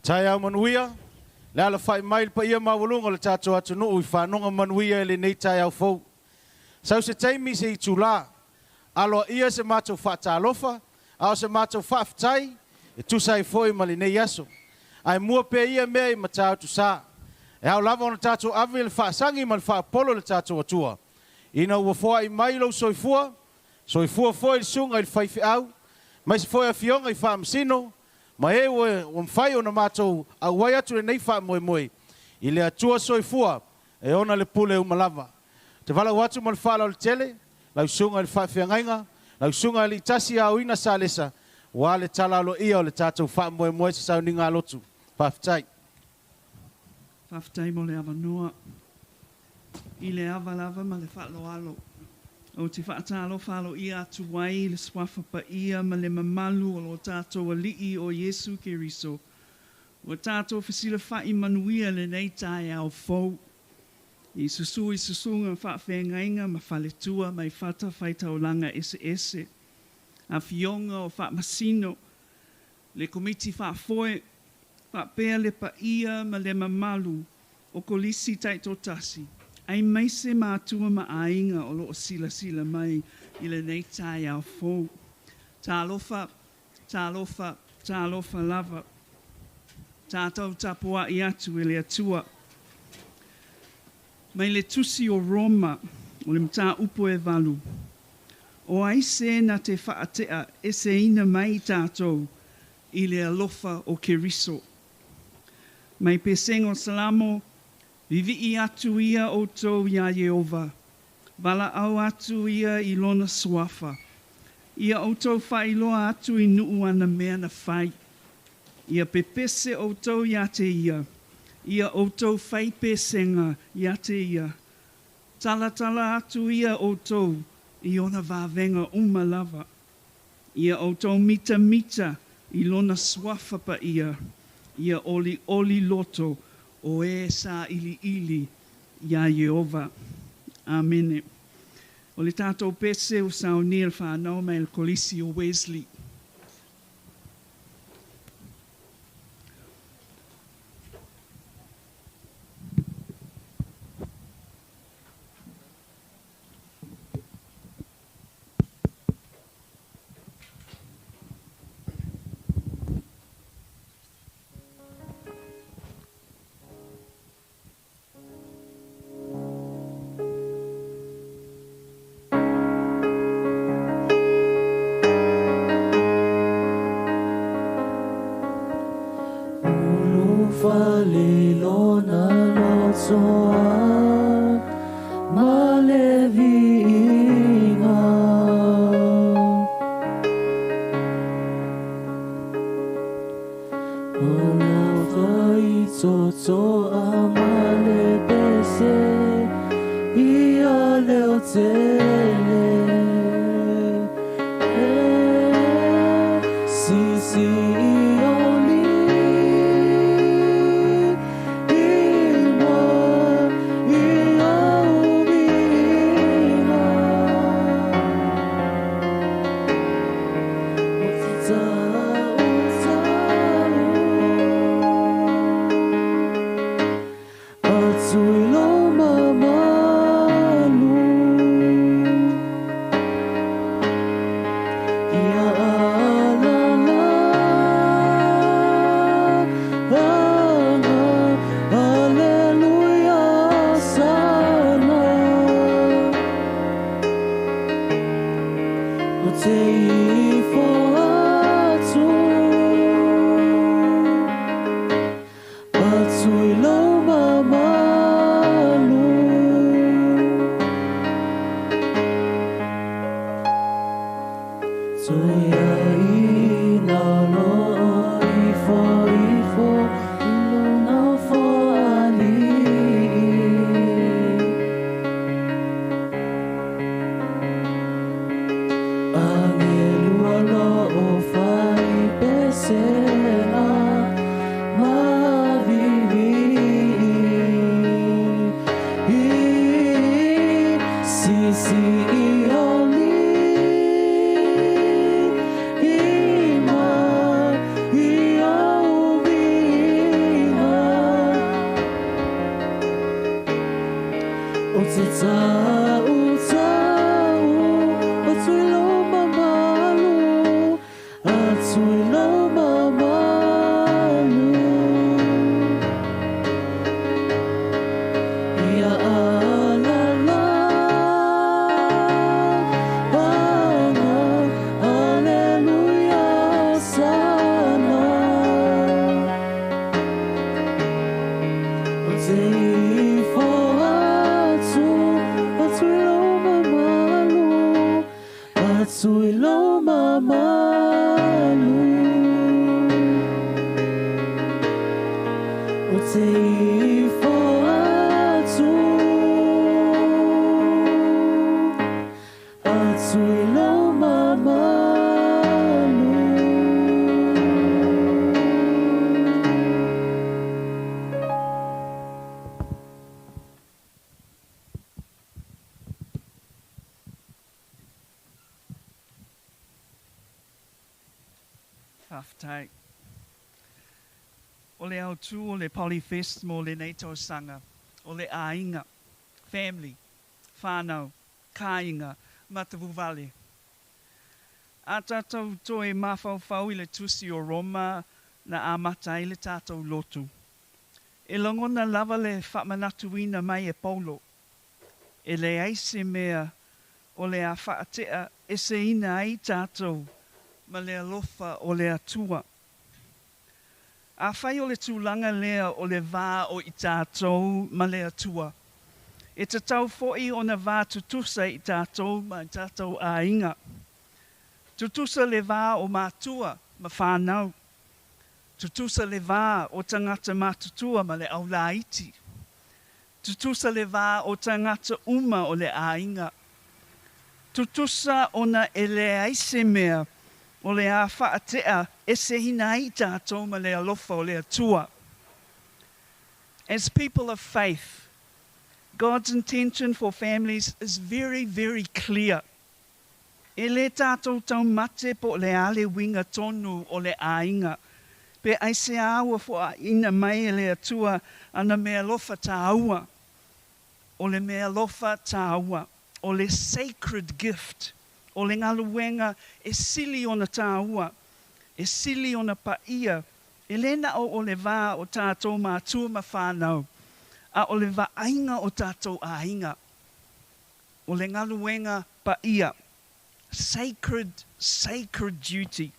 Taeao manuia, le alafai mai le paia maualuga o le tatou atunuu i faanoga manuia i lenei taeao fou. Sau se taimi se itulā, aloaia se matou faatalofa, a o se matou faafetai e tusa ai foi ma lenei aso. Ae mua pea ia mea i Matautu-sa. E ao lava ona tatou ave le faasagi ma le faapolo i le tatou Atua, ina ua foai mai lou soifua, soifua foi le susuga i le faifeau, aemaise foi afioga i faamasino, ma e ua mafai ona matou auai atu i lenei faamoemoe i le Atua soifua e ona le pule uma lava. Ou te valaau atu ma le faaaloalo tele, lau susuga i le faafeagaiga, lau susuga i le Alii Aoina Salesa, aua le tala aloaia o le tatou faamoemoe se sauniga a lotu. Faafetai. Faafetai mo le avanoa. I le ava lava ma le faaaloalo. Ou te faatalofa aloaia atu ai i le suafa paia ma le mamalu o lo tatou Alii o Iesu Keriso. Ua tatou fesilafai manuia lenei taeao fou. I susu i susuga faafeagaiga ma faletua mai fatafaitaulaga eseese. Afioga o Faamasino, le Komiti Faafoe, faapea le paia ma le mamalu o Kolisi taitoatasi, aemaise matua ma aiga o loo silasila mai i lenei taeao fou. Talofa, talofa, talofa lava. Tatou tapuai atu e le Atua. Mai le tusi o Roma, o le mataupu e 8. O ai se na te faatea eseina mai tatou i le alofa o Keriso. Mai pesega o Salamo, vivii atu ia outou iā Ieova, valaau atu ia i lona suafa. Ia outou faailoa atu i nuu ana mea na fai. Ia pepese outou ia te ia, ia outou fai pesega ia te ia. Talatala atu ia outou i ona vavega uma lava. Ia outou mitamita i lona suafa paia, ia olioli loto o e sailiili iā Ieova. Amene. O le tatou pese ua saunia e le fanau mai le Kolisi o Wesley. Ulufale lona lotoa ma le viiga. O lau faitotoa ma le pese ia leo tele. Sisi i o lima i au viiga. O te tau tau atu i lo mamalu. te ta'uta'u atu i lou mamalu, atu i lou mamalu. Ia alala paga, Aleluia, sana. O te ifo atu, atu i lou mamalu, atu i lou mamalu. O te ifo atu, atu i lou mamalu. Faafetai. O le autū o le Polyfest mo lenei tausaga, o le aiga, family, whānau, kāinga, matavuvale. A tātou toe mafaufau i le tusi o Roma na amata ai le tātou lotu. E lagona lava le faamanatuina mai e Paulo. E leai se mea o le a faate'a eseina ai tātou ma le alofa o le Atua. Afai o le tulaga lea o le va o i tātou ma le Atua, e tatau fo'i ona va tutusa i tātou ma i tātou aiga. Tutusa le va o matua ma whānau. Tutusa le va o tagata matutua ma le aulaiti. Tutusa le va o tagata uma o le aiga. Tutusa ona e leai se mea o le a faate'a eseina ai tātou ma le alofa o le Atua. As people of faith, God's intention for families is very, very clear. E le tātou taumate po o le a le uiga tonu o le aiga. Pe aisea ua foaiina mai e le Atua ana meaalofa tāua. O le meaalofa tāua. O le sacred gift. O le galuega e sili ona tāua. E sili ona paia. E le na o o le vā o tātou mātua ma whānau. A o le vaaiga o tātou aiga. O le galuega paia. Sacred, sacred duty.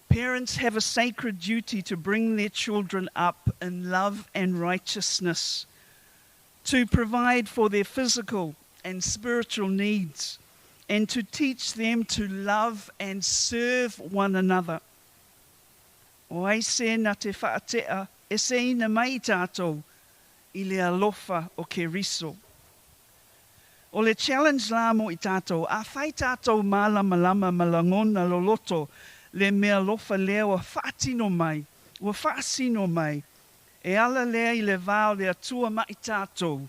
Parents have a sacred duty to bring their children up in love and righteousness, to provide for their physical and spiritual needs, and to teach them to love and serve one another. O ai se na te faate'a eseina mai tātou i le alofa o Keriso. O le challenge la mo i tātou, afai tātou mālamalama ma lagona loloto le meaalofa lea ua faatino mai, ua faasino mai, e ala lea i le va o le Atua ma i tātou.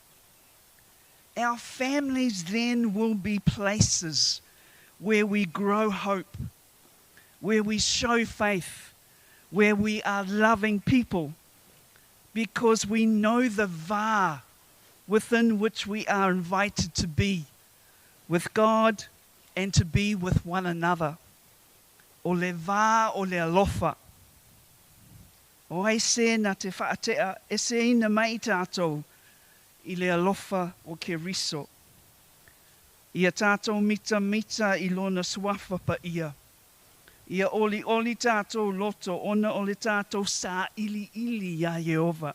Our families then will be places where we grow hope, where we show faith, where we are loving people, because we know the va within which we are invited to be with God and to be with one another. O le va o le alofa. O ai se na te faate'a eseina mai tātou i le alofa o Keriso. Ia tātou mitamita i lona suafa paia. Ia olioli tātou loto ona o le tātou sailiili iā Ieova.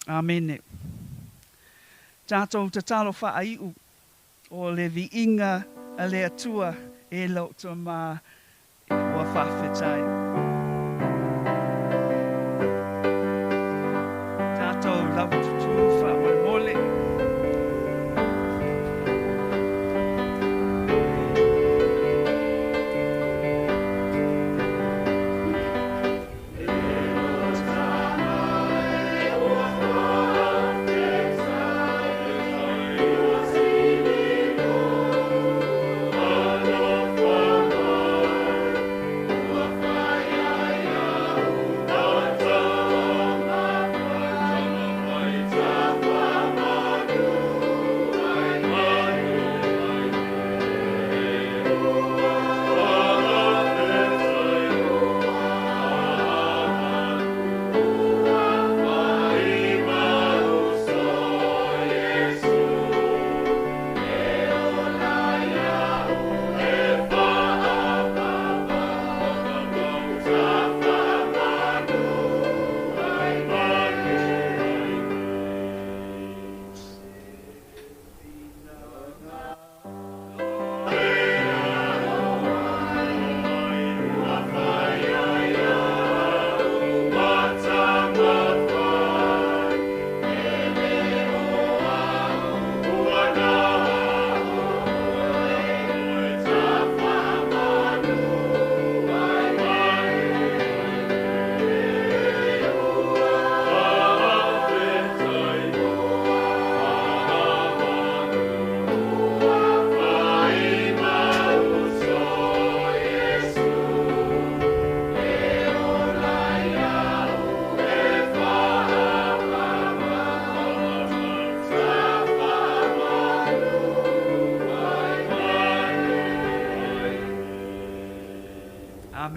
Amene. Tātou tatalo faaiu o le viiga a le Atua e lau tamā ua faafetai. Tātou laututu faamolemole. Alofa mai.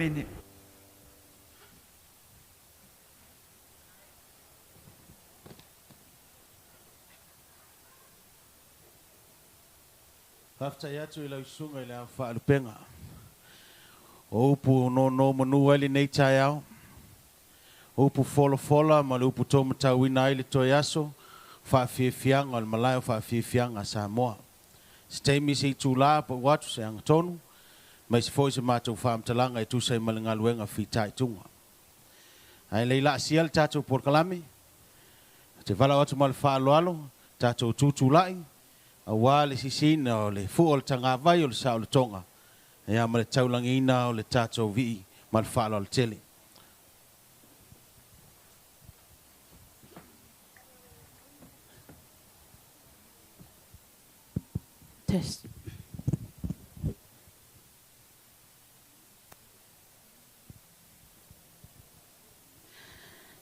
Amene. Faafetai atu i lau Susuga i le Ao Faalupega o upu nonomanu ai lenei taeao, o upu folafola ma le upu taumatauina ai le toe aso faafiafiaga o le malae o faafiafiaga a Samoa. Se taimi se itulā pa'u atu se agatonu ma se foi se matou faamatalaga e tusa ai ma le galuega fitaituga. Ae le i laasia le tatou polokalame, ou te valaau atu ma le faaaloalo, tatou tutulai auā le sisiina o le fua o le tagavai o le saolotoga ia ma le taulagiina o le tatou vii ma le faaaloalo tele. Test.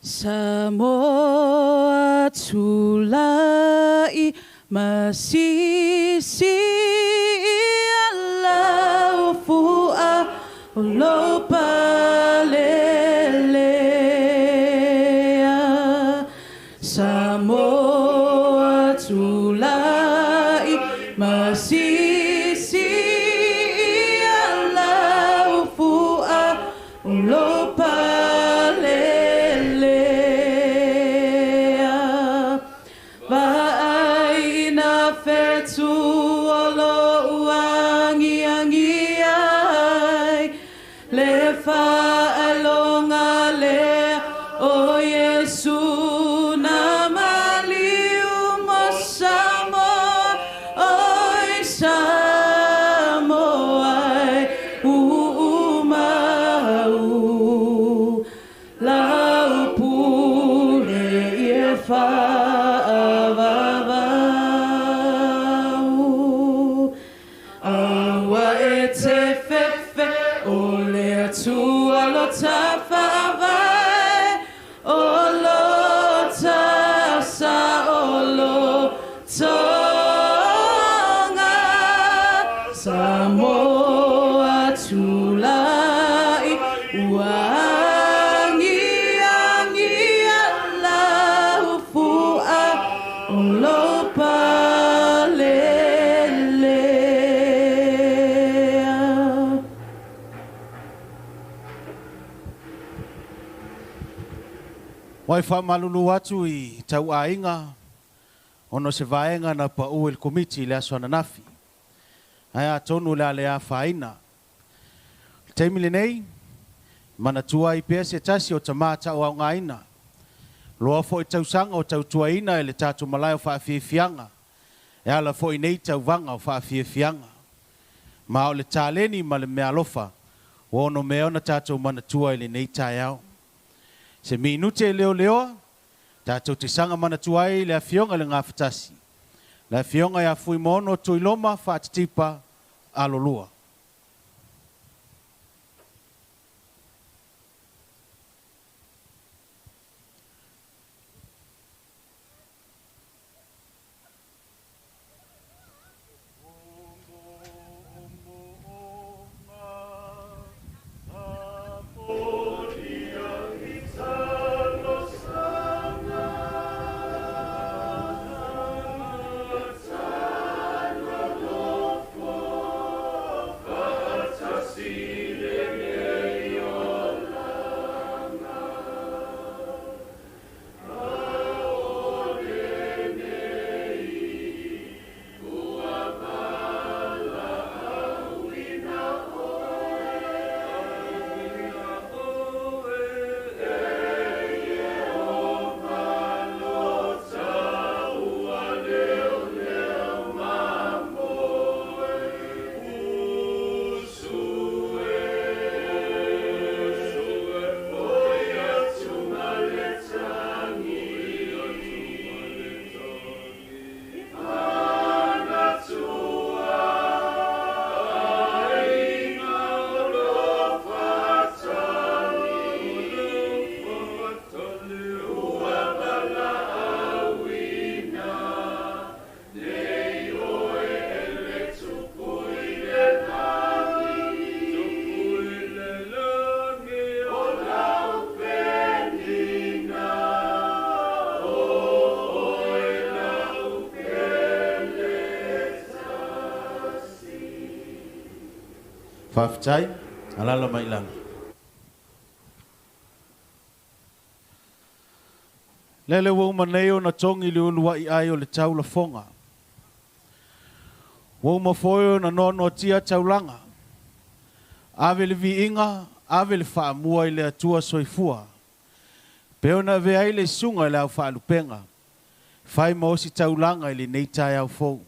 Samoa tulai masisi ala o fua o lo palelea. Samoa tulai masisi ala o fua o lo palelea. Vaai na fetu o lo uangi angi ai, le whaalonga le o Yesu na maliu mo Samoa, oi Samoa ai uumau. Lau pule i e whaavavau. Aua e te fefe o le atua lo tawhaavai, o lo tasa o lo tonga. Samoa tulai ua angi angi ala ufua o lo palelea. Wai whaamalulu atu i tau aiga ona o se vaega na pa'u i le Komiti i le aso ananafi. Ae atonu o le a le afaina. O le taimi lenei, manatua ai pea se tasi o tamā tauaogaina. Loa foi tausaga o tautuaina e le tatou malae o faafiafiaga e ala foi nei tauvaga o faafiafiaga. Ma o le taleni ma le meaalofa ua ono mea ona tatou manatua i lenei taeao. Se minute e leoleoa, tatou te saga manatua ai le afioga i le Gafatasi, le afioga ia Fuimaono Tuiloma Faatitipa Alolua. Faafetai, alaala mai i lalo. Lele ua uma nei ona togi le uluai ai o le tau lafoga. Ua uma foi ona noanoatia taulaga. Ave le viiga, ave le faamua i le Atua soifua. Pei ona avea ai le susuga i le au faalupega, fai ma ositaulaga i lenei taeao fou.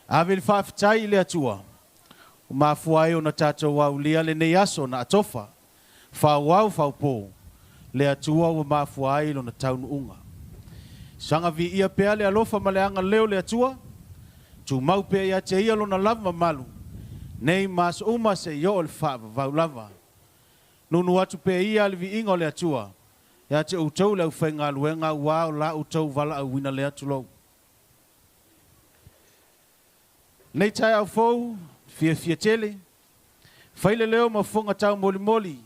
Ave le faafetai i le Atua, ua mafua ai ona tatou aulia lenei aso na atofa, faaauau faaopo, le Atua ua mafua ai lona taunuuga. Saga viia pea le alofa ma le agalelei o le Atua, tumau pea ia te Ia lona lava mamalu, nei ma aso uma seia oo i le faavavau lava. Nunu atu pea ia le viiga o le Atua ia te outou le aufaigaluega aua o la outou valaauina lea tulou. Nei taeao fou, fiafia tele, fai le leo ma fofoga taumolimoli,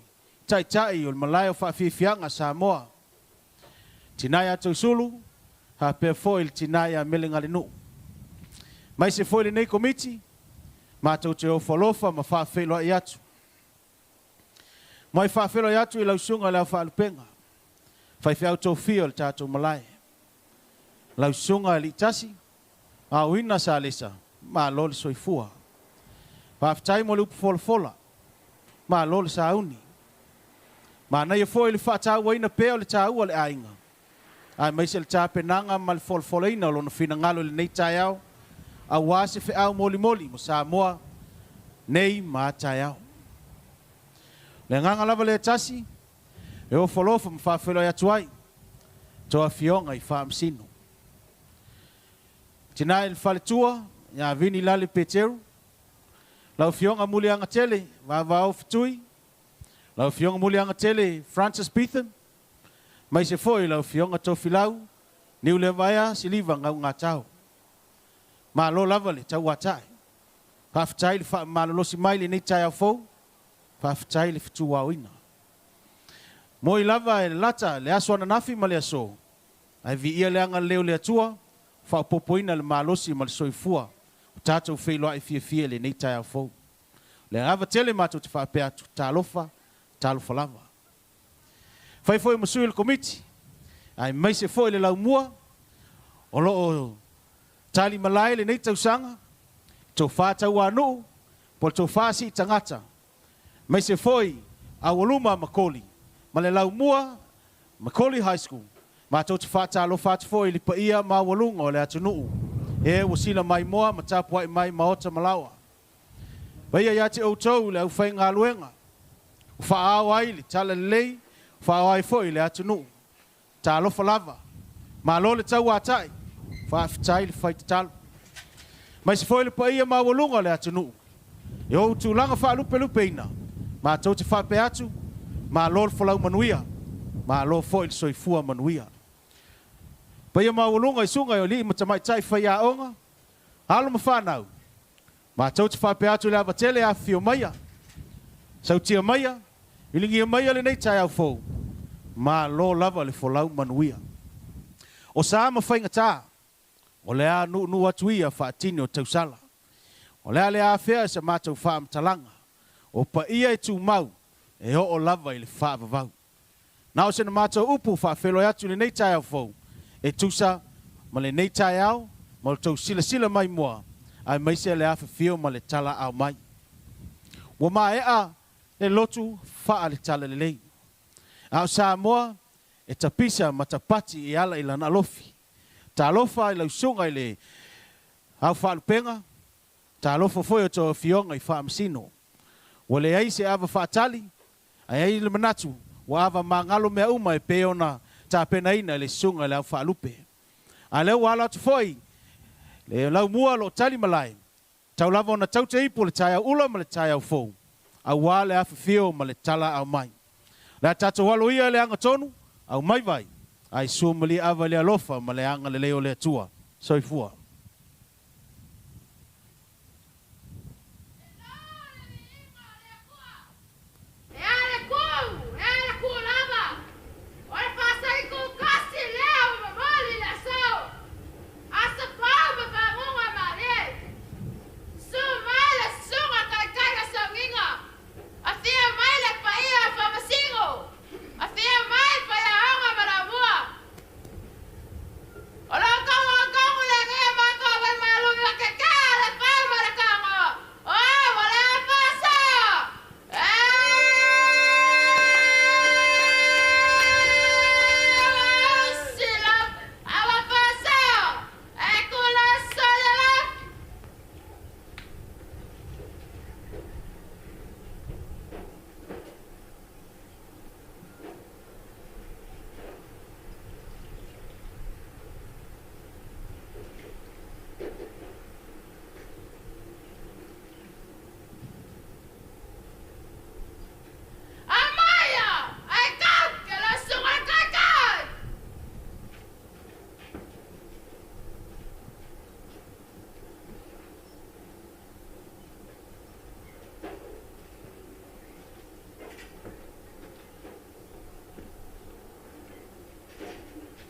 taitai o le malae o faafiafiaga Samoa. Tina ia Tausulu, faapea foi le tina ia Melegalenuu. Maise foi lenei komiti, matou te ofo alofa ma faafeiloai atu. Mai faafeiloai atu i lau susuga i le Ao Faalupega, faifeau tofia o le tatou malae. Lau susuga Aliitasi, aoina Salesa, malo le soifua. Faafetai mo le upu folafola, malo le sauni. Manaia foi le faatauaina pea o le taua o le aiga, aemaise le tapenaga ma le folafolaina o lona finagalo i lenei taeao, aua se feau molimoli mo Samoa nei ma a taeao. O le agaga lava lea e tasi, e ofo alofa ma faafeiloai atu ai tou afioga i Faamasino. Tina i le faletua ia Vini Lale Peteru, lau Afioga Muliagatele Vavao Fetui, lau Afioga Muliagatele Francis Beatham, maise foi lau Afioga Tofilau Niulevaea Siliva Gaugatao. Malo lava le tauatai. Faafetai le faamalolosi mai lenei taeao fou, faafetai le fetuaoina. Moi lava e lalata le aso ananafi ma le aso, ae viia le agalelei o le Atua, faaopoopoina le malosi ma le soifua o tatou feiloai fiafia i lenei taeao fou. O le ava tele matou te faapea atu, talofa, talofa lava. Fai foi ma sui o le Komiti, aemaise foi le laumua o lo o tali malae lenei tausaga, tofa tauanuu po o le tofa sii tagata, aemaise foi Aualuma Makoli ma le laumua McCauley High School. Matou te faatalofa atu foi i le paia maualuga o le atunuu e ua sila maimoa ma tapuai mai maota ma laoa. Paia ia te outou le aufaigaluega ua faaao ai le talalelei, ua faaao ai foi le atunuu. Talofa lava. Malo le tauatai. Faafetai le fai tatalo. Aemaise foi le paia maualuga o le atunuu i ou tulaga faalupelupeina, matou te faapea atu, malo le folau manuia, malo foi le soifua manuia. Paia maualuga i susuga i alii ma tamaitai faiaoga, alo ma fanau, matou te faapea atu i le ava tele, afifio maia, sautia maia, iligia maia lenei taeao fou, malo lava le folau manuia. O sa ma faigata, o le a nuunuu atu ia faatini o tausala. O le a le afea i sa matou faamatalaga, o paia e tumau e oo lava i le faavavau. Na o sena matou upu faafeiloai atu i lenei taeao fou, e tusa ma lenei taeao ma lo outou silasila mai mua, aemaise le afifio ma le talaau mai. Ua maea le lotu faale-talalelei. A o Samoa e tapisa ma tapati e ala i lana alofi. Talofa i lau susuga i le Ao Faalupega, talofa foi i a outou afioga i Faamasino. Ua leai se ava faatali, ae i ai le manatu ua ava magalo mea uma e pei ona tapenaina e le susuga i le Ao Faalupe. A lea ua alo atu foi le laumua o lo o tali malae, tau lava ona taute ipu le taeao ula ma le taeao fou, aua le afifio ma le talaau mai. O le a tatou alo ia i le agatonu, aumai vai, ae sua malie ava i le alofa ma le agalelei o le Atua. Soifua. E nō le viiga o le Atua. E a le ku, e a le ku lava. O le faasaitutasi lea ua momoli i le aso. Aso pau ma faguga malie. Susu mai le susuga taitai o Sogiga.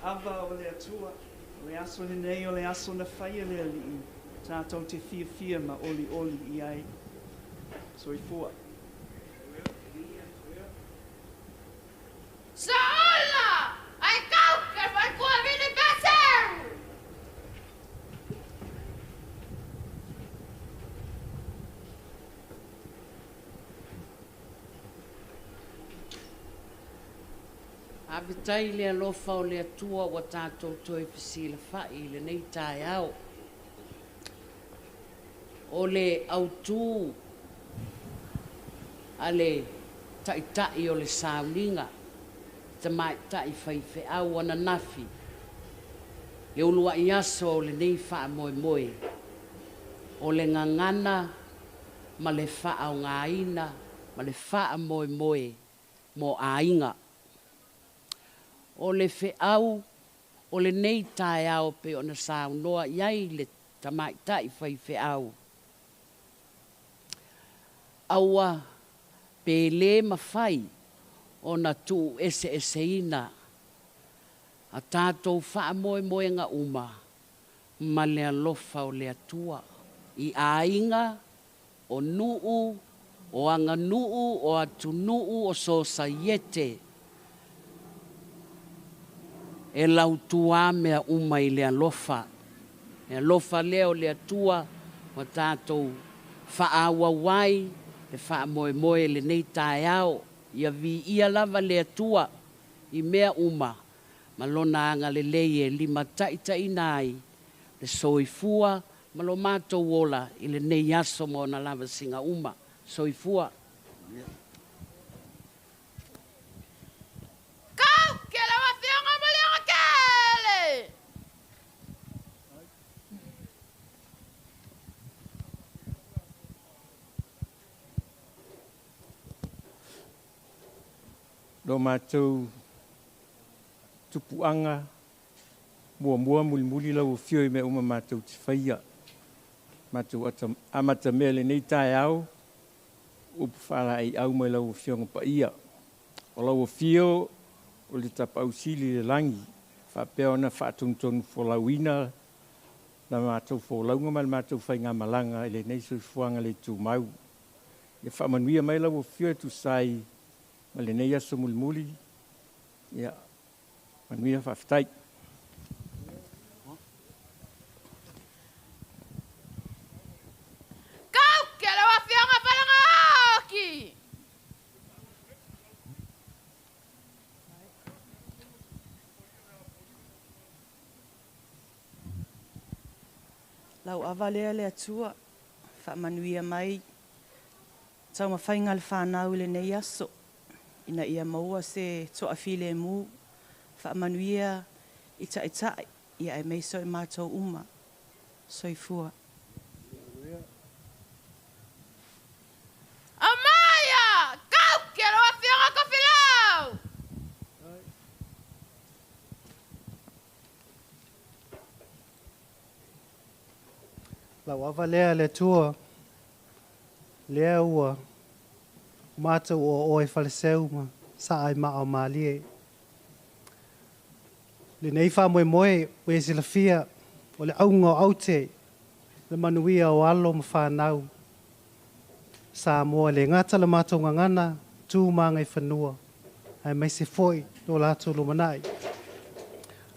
ava o le Atua, o le aso lenei o le aso na faia le Alii, tātou te fiafia ma olioli i ai. Soifua. Saola! Ai kauke faletua Vili Peseru! Faafetai i le alofa o le Atua ua tatou toe fesilafai i lenei taeao. O le autu a le Taitai o le Sauniga, Tamaitai Faifeau ananafi, le uluai aso o lenei faamoemoe, o le gagana ma le faaaogaina ma le faamoemoe mo aiga. O le feau o lenei taeao pei ona saunoa i ai le Tamaitai Faifeau, aua pe le mafai ona tuueseeseina a tatou faamoemoega uma ma le alofa o le Atua i aiga, o nuu, o aganuu, o atunuu, o sosaiete. E lautua mea uma i le alofa. Le alofa lea o le Atua ua tatou faaauau ai le faamoemoe i lenei taeao. Ia viia lava le Atua i mea uma ma Lona agalelei e limataitaiina ai le soifua ma lo matou ola i lenei aso ma ona lavasiga uma. Soifua. Kauke lau Afioga Maliogakele! Lo matou tupuaga muamua mulimuli lau afio i mea uma matou te faia. Matou amatamea i lenei taeao, upu faalaeiau mai lau Afioga Paia. O lau afio o le Tapaau Sili i le lagi, faapea ona faatonutonu folauina la matou folauga ma le matou faigamalaga i lenei soifuaga le tumau. Ia faamanuia mai lau afio e tusa ai ma lenei aso mulimuli. Ia manuia, faafetai. Kauke lau Afioga Falagaoki! Lau ava lea le Atua, faamanuia mai taumafaiga a le fanau i lenei aso, ina ia maua se toafilemu, faamanuia i taitai ia aemaise o i matou uma. Soifua. Amaia! Kauke lau Afioga Tofilau! Lau ava lea le Atua, lea ua matou o oe faleseu ma saa i maa o malie. Lenei faamoemoe ua e silafia o le auga o aute le manuia o alo ma fanau. Samoa le gata le matou gagana, tu ma agaifanua, aemaise foi lo latou lumanai.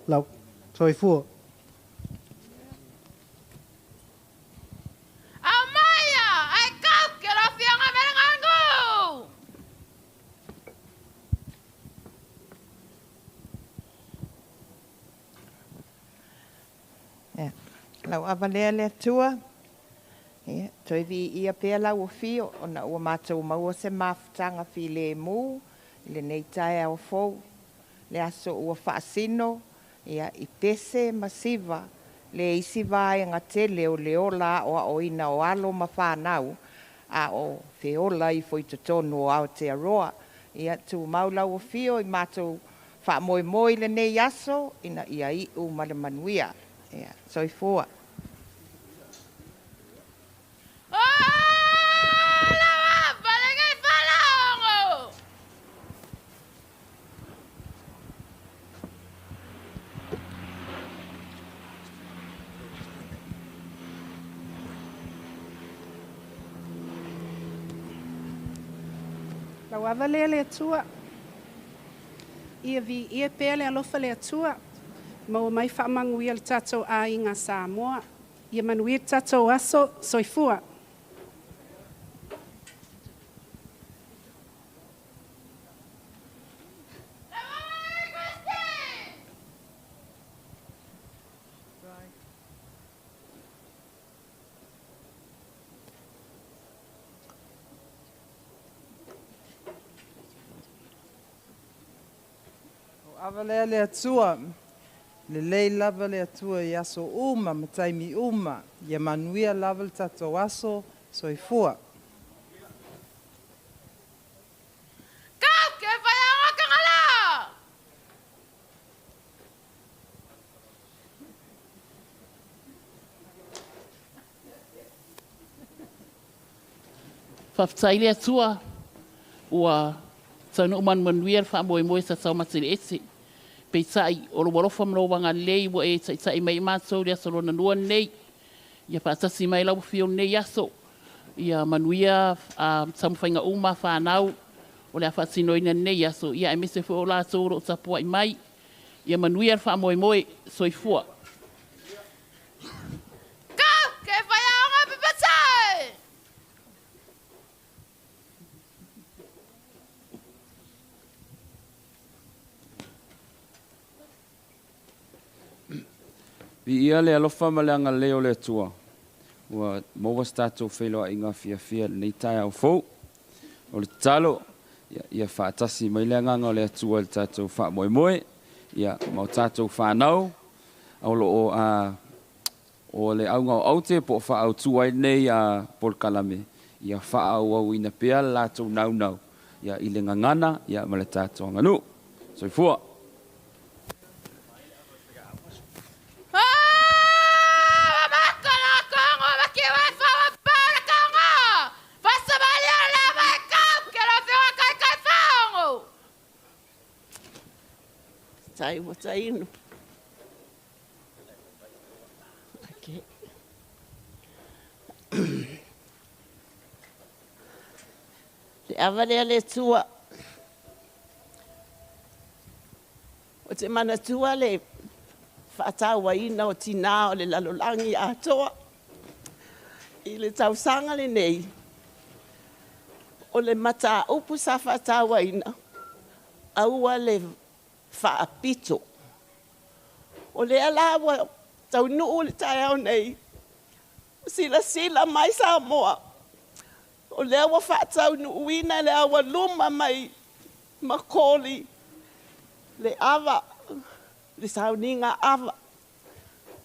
Lau soifua. Amaia! Ai kauke lau Afioga Melegagu! Ia, lau ava lea le Atua, ia, toe viia pea lau afio ona ua matou maua se mafutaga filemu i lenei taeao fou, le aso ua faasino, ia, i pese ma siva le isi vaega tele o le ola aoaoina o alo ma fanau a o feola ifo i totonu o Aotearoa. Ia, tumau lau afio i matou faamoemoe i lenei aso ina ia iu ma le manuia. Ia, soifua. O lau ava lenei falaogo! Lau ava lea le Atua. Ia viia pea le alofa le Atua. Maua mai faamanuia le tatou aiga Samoa. Ia manuia le tatou aso. Soifua. Ava lea le Atua, lelei lava le Atua i aso uma ma taimi uma, ia manuia lava le tatou aso, soifua. Faafetai i le Atua ua taunuu manumanuia le faamoemoe sa taumate i le ete. Peitai, o lou alofa ma lou agalelei ua e taitai mai ai matou i le aso lona lua lenei. Ia faatasi mai lau Afio i lenei aso. Ia manuia taumafaiga uma a fanau o le a faatinoina i lenei aso, ia aemaise foi o latou o lo o tapuai mai. Ia manuia le faamoemoe. Soifua. Viia le alofa ma le agalelei o le Atua ua maua se tatou feiloaiga fiafia i lenei taeao fou. O le tatalo, ia faatasi mai le agaga o le Atua i le tatou faamoemoe, ia, ma o tatou fanau o lo o a o le auga o aute po o faaautu ai lenei polokalame, ia faaauauina pea le latou naunau ia, i le gagana ia, ma le tatou aganuu. Soifua. Tai ua tainu. Okay. Le ava lea le Atua. O te manatua le faatauaina o tinā o le lalolagi atoa. I le tausaga lenei, o le mataupu sa faatauaina, aua le faapito. O lea la ua taunuu le taeao nei, silasila mai Samoa, o lea ua faataunuuina le aualuma mai Makoli, le ava, le sauniga ava.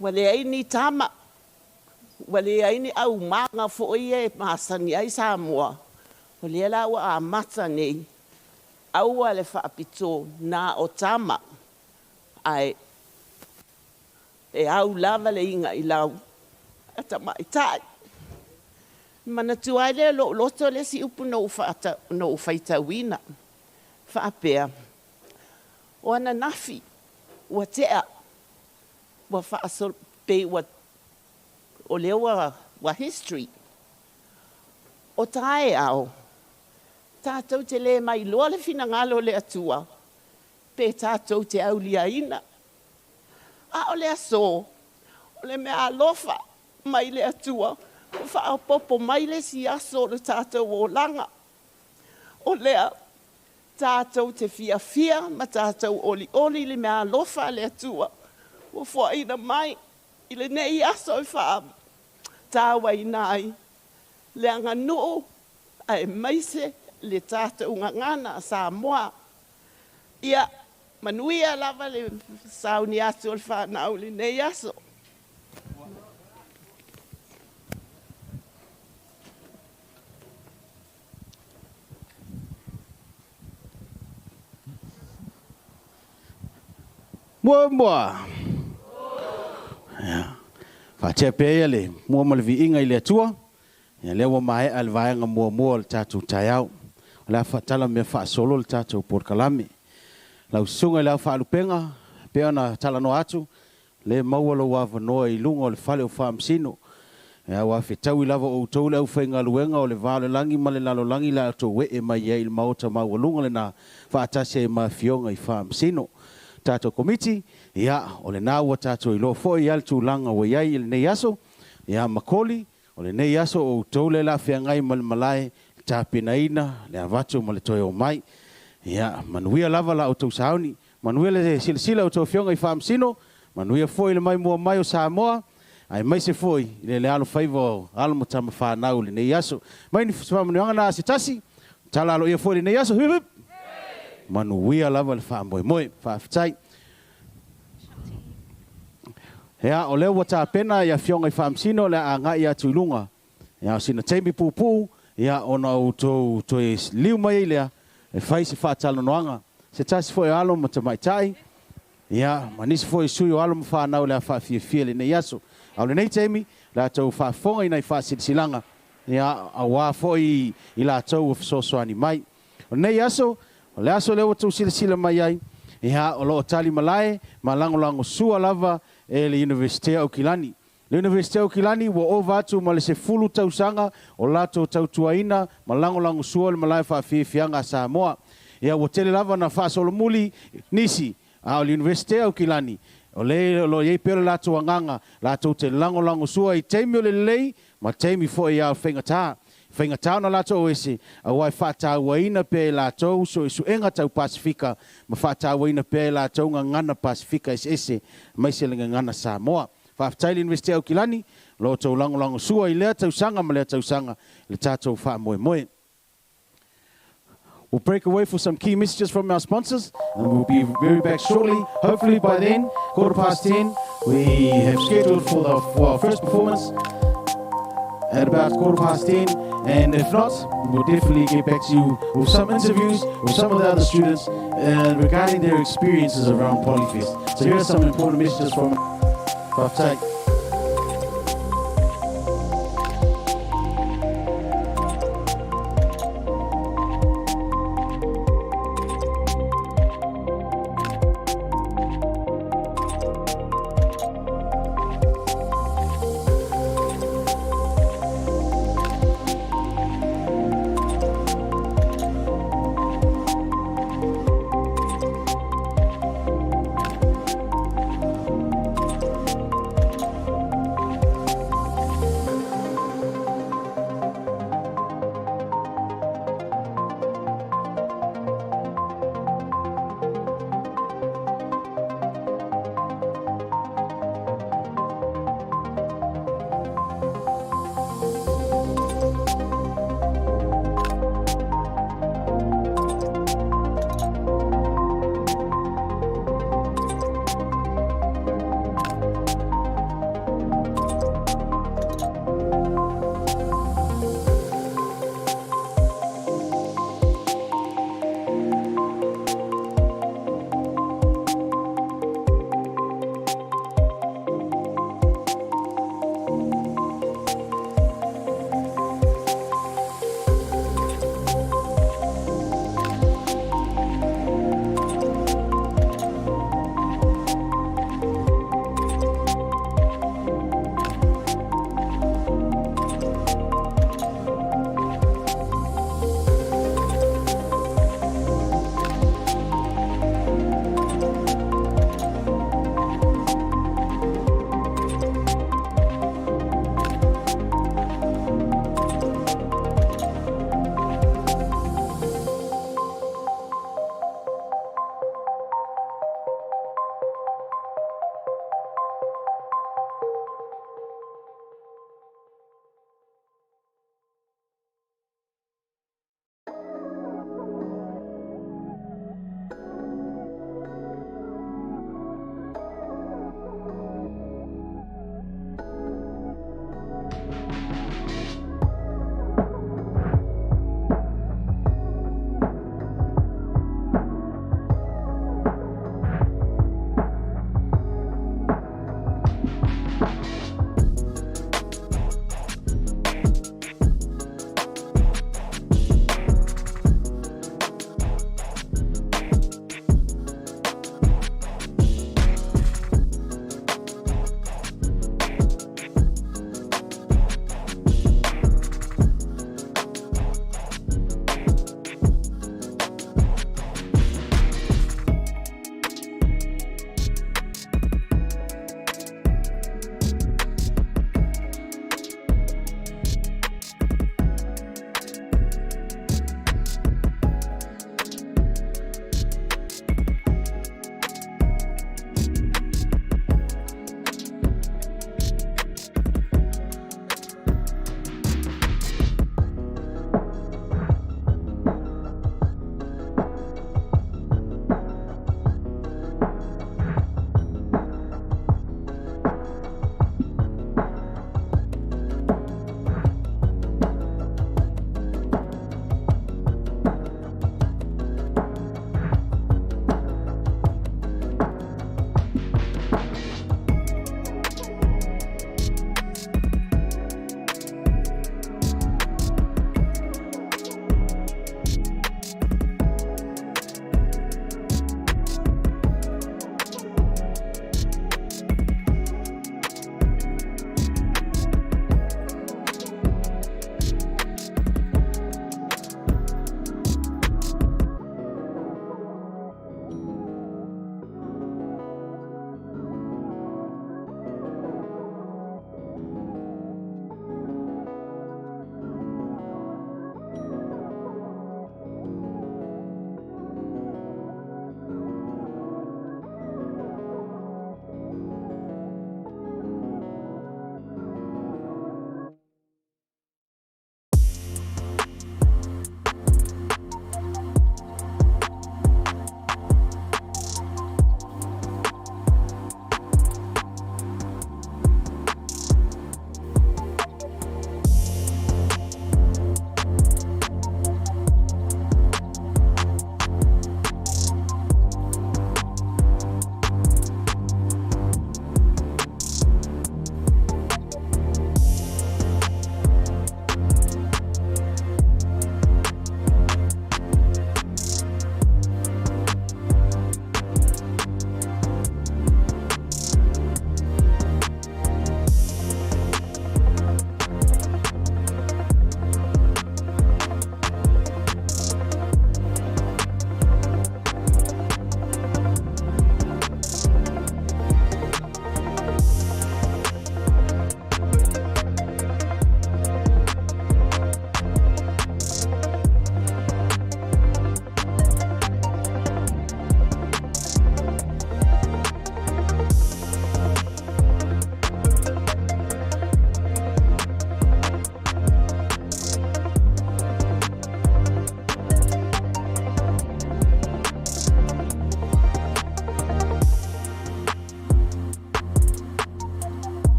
Ua leai ni tama, ua leai ni aumaga foi e masani ai Samoa. O lea la ua amata nei, aua le faapito na o tama, ae e au lava le iga i lau a tamaitai. Manatua ai lea lou loto le isi upu na ou faitauina. Faapea, o ananafi ua tea, ua faasolo, pei ua, o lea ua history. O taeao, tatou te le mailoa le finagalo o le Atua, pe tatou te auliaina. A o le aso, o le mea alofa mai le Atua, ua faaopoopo mai le isi aso o le tatou olaga. O lea tatou te fiafia ma tatou olioli i le mea alofa a le Atua ua foaina mai i lenei aso e faatauaina ai le aganuu aemaise le tatou gagana a Samoa. Ia manuia lava le sauni atu o le fanau i lenei aso. Mua mua. Ia. Faatea pea ia le mua ma le viiga i le Atua. Ia lea ua maea le vaega muamua o le tatou taeao. O le a faatala mea faasolo le tatou polokalame. Lau susuga i le Ao Faalupega, pei ona talanoa atu, le maua lou avanoa i luga o le fale o Faamasino. Aua fetaui lava o outou le aufaigaluega o le va o le lagi ma le lalolagi le a outou ee mai ai i le maota maualuga lena faatasi ai ma Afioga i Faamasino. Tatou Komiti, ia, o lena ua tatou iloa foi ia le tulaga ua i ai i lenei aso, ia, ma Koli, o lenei aso o outou lea o le a feagai ma le malae, le tapenaina, le avatu ma le toe omai. Ia, manuia lava la outou sauni, manuia le silasila a outou Afioga i Faamasino, manuia foi le maimoa mai o Samoa, aemaise foi i le alofaiva o alo ma tama fanau i lenei aso. Mai ni faamanuiaga na a se tasi, tala aloaia foi i lenei aso, hip hip! Manuia lava le faamoemoe. Faafetai. Ia, o lea ua tapena i Afioga i Faamasino o le a agai atu i luga. Ia, o sina taimi puupuu, ia, ona outou toe liu mai ai lea e fai se faatalanoaga. Se tasi foi o alo ma tamaitai, ia, ma nisi foi sui o alo ma fanau o le a faafiafia i lenei aso. A o lenei taimi, o le a tou faafofoga i nai faasilasilaga, ia, aua foi i latou ua fesoasoani mai. O lenei aso, o le aso lea ua tou silasila mai ai, ia, o lo o tali malae ma lagolagosua lava e le Iunivesite o Aukilani. Le Iunivesite o Aukilani ua ova atu ma le 10 tausaga o latou tautuaina ma lagolagosua le malae faafiafiaga a Samoa. Ia, ua tele lava na faasolomuli nisi, a o le Iunivesite o Aukilani, o le o lo o i ai pea le latou agaga latou te lagolagosua i taimi o le lelei ma taimi foi a o faigata. Faigata ona latou o ese, aua e faatauaina pea e latou suesuega tau Pasefika ma faatauaina pea e latou gagana Pasefika eseese, aemaise le gagana Samoa. Faafetai i le Iunivesite o Aukilani, o lo outou lagolagosua i lea tausaga ma lea tausaga i le tatou faamoemoe. We'll break away for some key messages from our sponsors and we'll be very back shortly. Hopefully by then, 10:15, we have scheduled for our first performance at about 10:15. And if not, we'll definitely get back to you with some interviews with some of the other students regarding their experiences around Polyfest. So here are some important messages from Faafetai.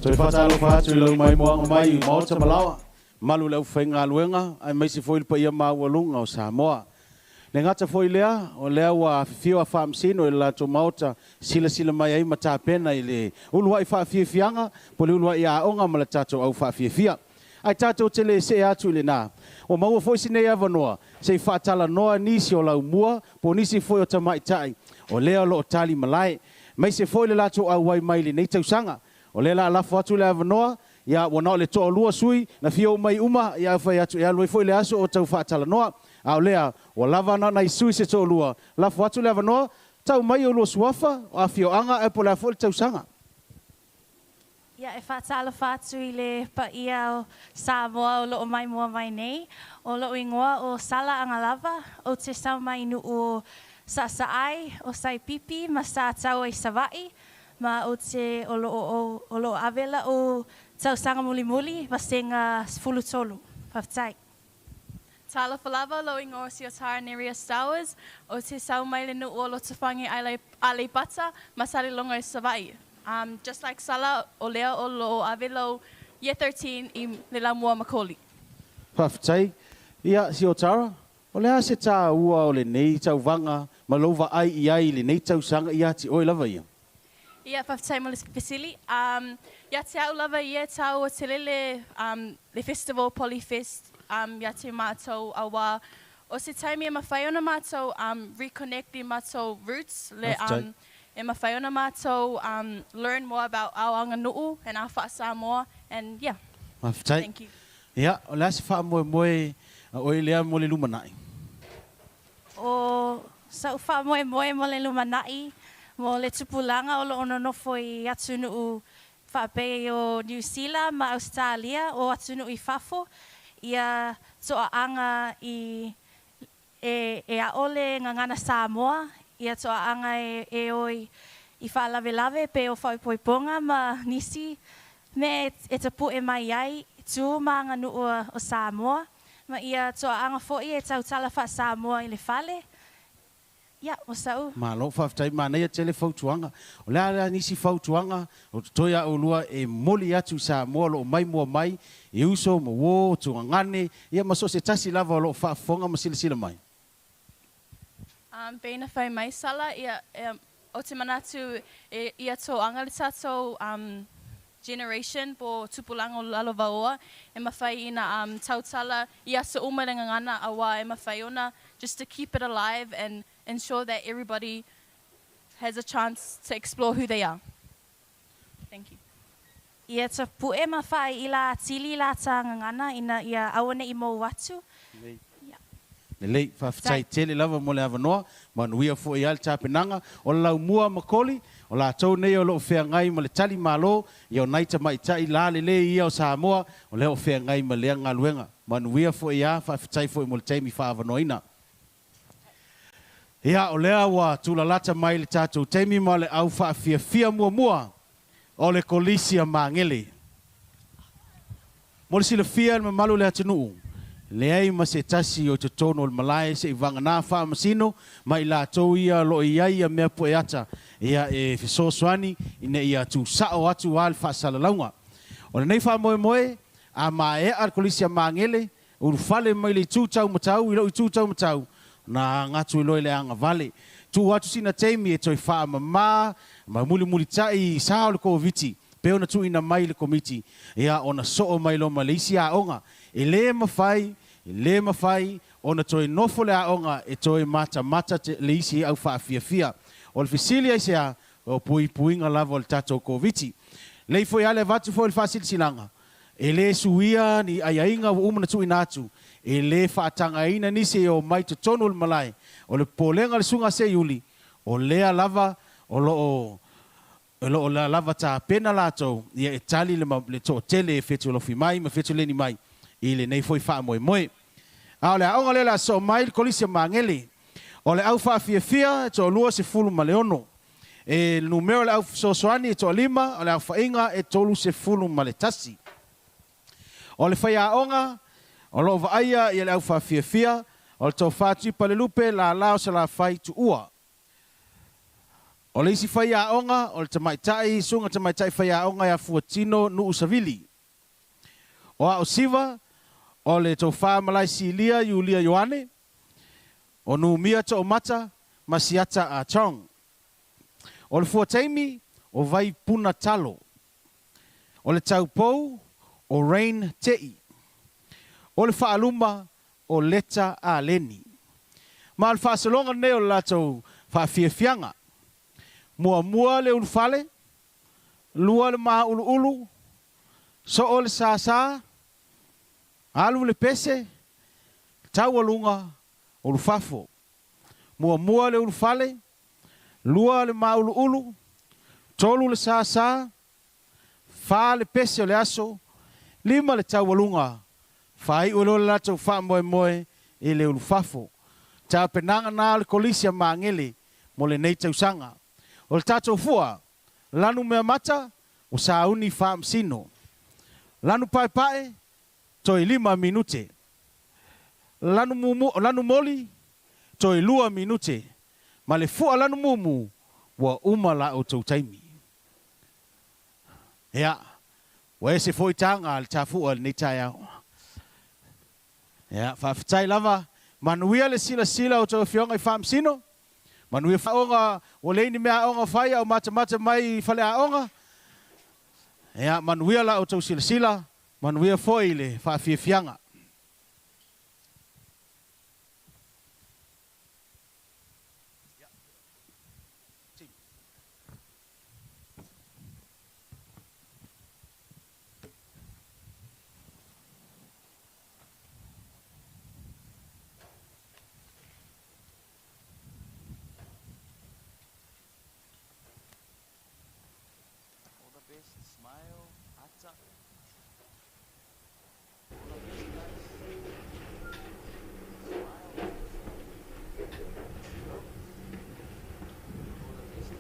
Toe faatalofa atu i lau maimoaga mai i Maota ma Laoa, malu le aufaigaluega aemaise foi le paia maualuga o Samoa. Le gata foi lea, o lea ua afifio a Faamasino i le latou Maota silasila mai ai ma tapena i le uluai faafiafiaga po o le uluai aoga ma le tatou au faafiafia. Ae tatou te le see atu i lena. Ua maua foi si nei avanoa se i faatalanoa nisi o laumua po o nisi foi o tamaitai o lea o lo o tali malae, aemaise foi le latou auai mai i lenei tausaga. O lea o le a lafo atu le avanoa, ia ua na o le toalua sui na fia omai uma, ia ae fai atu e alu ai foi le aso o tau faatalanoa. A o lea, ua lava na o nai sui se toalua. Lafo atu le avanoa, tau mai oulua suafa, o afioaga ae po o le a foi le tausaga. Ia, e faatalofa atu i le paia o Samoa o lo o maimoa mai nei. O lo'u igoa o Sala Agalava, ou te sau mai nuu o Saasaai, o Saipipi ma Sataua i Savaii, ma ou te o lo o o lo o ave la'u tausaga mulimuli vasega 13. Faafetai. Talofa lava, lou igoa o Siotara Neria Stowers, ou te sau mai le nuu o Lotofaga Aleipata ma Saleloga i Savaii. Just like Sala, o lea o lo o ave lou Year 13 i le laumua ma Koli. Faafetai. Ia, Siotara, o le a se taua o lenei tauvaga ma lou vaai i ai i lenei tausaga ia te oe lava ia? Ia, faafetai mo le fesili. Ia te au lava ia e tāua tele le, le festival Polyfest ia te mātou auā o se taimi e mafai ona mātou reconnect i mātou roots, le, e mafai ona mātou learn more about our aganuu and our faa-Samoa and yeah. Faafetai. Thank you. Ia, o le a se faamoemoe a oe lea mo le lumanai? ʻO sa'u faamoemoe mo le lumanai mo le tupulaga o lo o nonofo i atunuu faapei o Niu Sila ma Ausetalia o atunuu i fafo, ia toaaga i e e aʻo le gagana Samoa, ia toaaga e e o i faalavelave pei o faaipoipoga ma nisi mea e tapuʻe mai ai tu ma aganuu o Samoa. Ma ia toaaga foi e tautala faa-Samoa i le fale. Ia, o sa'u. Malo faafetai manaia tele fautuaga. O le a la nisi fautuaga o totoe a oulua e momoli atu i Samoa o lo o maimoa mai i uso ma uo, tugagane, ia ma so o se tasi lava o lo o faafofoga ma silasila mai? Pei na fai mai Sala, ia, ou te manatu e ia toaga le tatou generation po tupulaga o lalovaoa e mafai ina tautala i aso uma i le gagana auā e mafai ona just to keep it alive and ensure that everybody has a chance to explore who they are. Thank you. Ia tapuʻe ma faaila atili la ta gagana ina ia aua neʻi mou atu. Ia. Lelei, faafetai tele lava mo le avanoa, manuia foi lava le tapenaga. O le laumua ma Koli, o latou nei o lo o feagai ma le tali malo, ia o nai tamaitai lalelei ia o Samoa, o lea o feagai ma lea galuega. Manuia foi lava, faafetai foi mo le taimi faaavanoaina. Ia, o lea ua tulalata mai le tatou taimi ma le au faafiafia muamua o le Kolisi a Magele. Mo le silafia e le mamalu o le atunuu, leai ma se tasi o i totonu o le malae se i vagana faamasino ma i latou ia o lo o i ai ia mea pueata ia e fesoasoani ina ia tuusao atu a le faasalalauga. O lenei faamoemoe, a maea le Kolisi a Magele, Ulufale mai le itu taumatau i lou itu taumatau, na agatu iloa i le agavale. Tuu atu sina taimi e toe faamama ma mulimulitai i sa o le Koviti pei ona tuuina mai i le Komiti, ia ona soo mai loa ma le isi aoga. E le mafai, e le mafai ona toe nofo le aoga e toe matamata le isi au faafiafia. O le fesili aisea, o puipuiga lava o le tatou Koviti. Lei foi a le avatu foi o le faasilasilaga, E le suia ni aiaiga ua uma ona tuuina atu, e le faatagaina nisi e omai totonu o le malae. O le popolega o le Susuga a Seiuli, o lea lava o lo o o lo o lava tapena latou ia e tali le le toatele e fetulofi mai ma fetuleni mai i lenei foi faamoemoe. A o le aoga lea o le a sosoo mai le Kolisi o Magele. O le au faafiafia e toalua 16. E numera o le au fesoasoani e toalima, o le aofaiga e 31. O le faiaoga o lo o vaaia ia le au faafiafia, o le Tofa Tuipa Lelupe, lala o Salafai Tuua. O le isi faiaoga o le tamaitai susuga tamaitai faiaoga ia Fuatino Nuu Savili. O Aosiva o le Tofa Malaesilia Iulia Ioane, o Numia Toomata ma Siata Ah Chong. O le fuataimi o Vaipuna Talo. O le taupou o Rain Te'i. O le faaluma o Leta Aleni. Ma o le faasologa lenei o le latou faafiafiaga. Muamua le ulufale, lua le mauluulu, soo le sāsā, alu le pese, taualuga o lufafo. Muamua le ulufale, lua le mauluulu, tolu le sāsā, fa le pese o le aso, lima le taualuga, faaiu ai loa le latou faamoemoe i le ulufafo. Tapenaga na o le Kolisi a Magele mo lenei tausaga. O le tatou fua, lanu meamata, ua sauni faamasino. Lanu paepae, toe lima minute. Lanu mumu, lanu moli, toe lua minute. Ma le fua lanu mumu, ua uma la outou taimi. Ia, ua ese foi taga a le tafua i lenei taeao. Ia, faafetai lava. Manuia le silasila o outou afioga i Faamasino. Manuia aoga, ua leai ni mea aoga fai a o matamata mai i faleaoga. Ia, manuia la outou silasila, manuia foi le faafiafiaga. All the best, smile, ata. All the best, guys. Smile. All the best.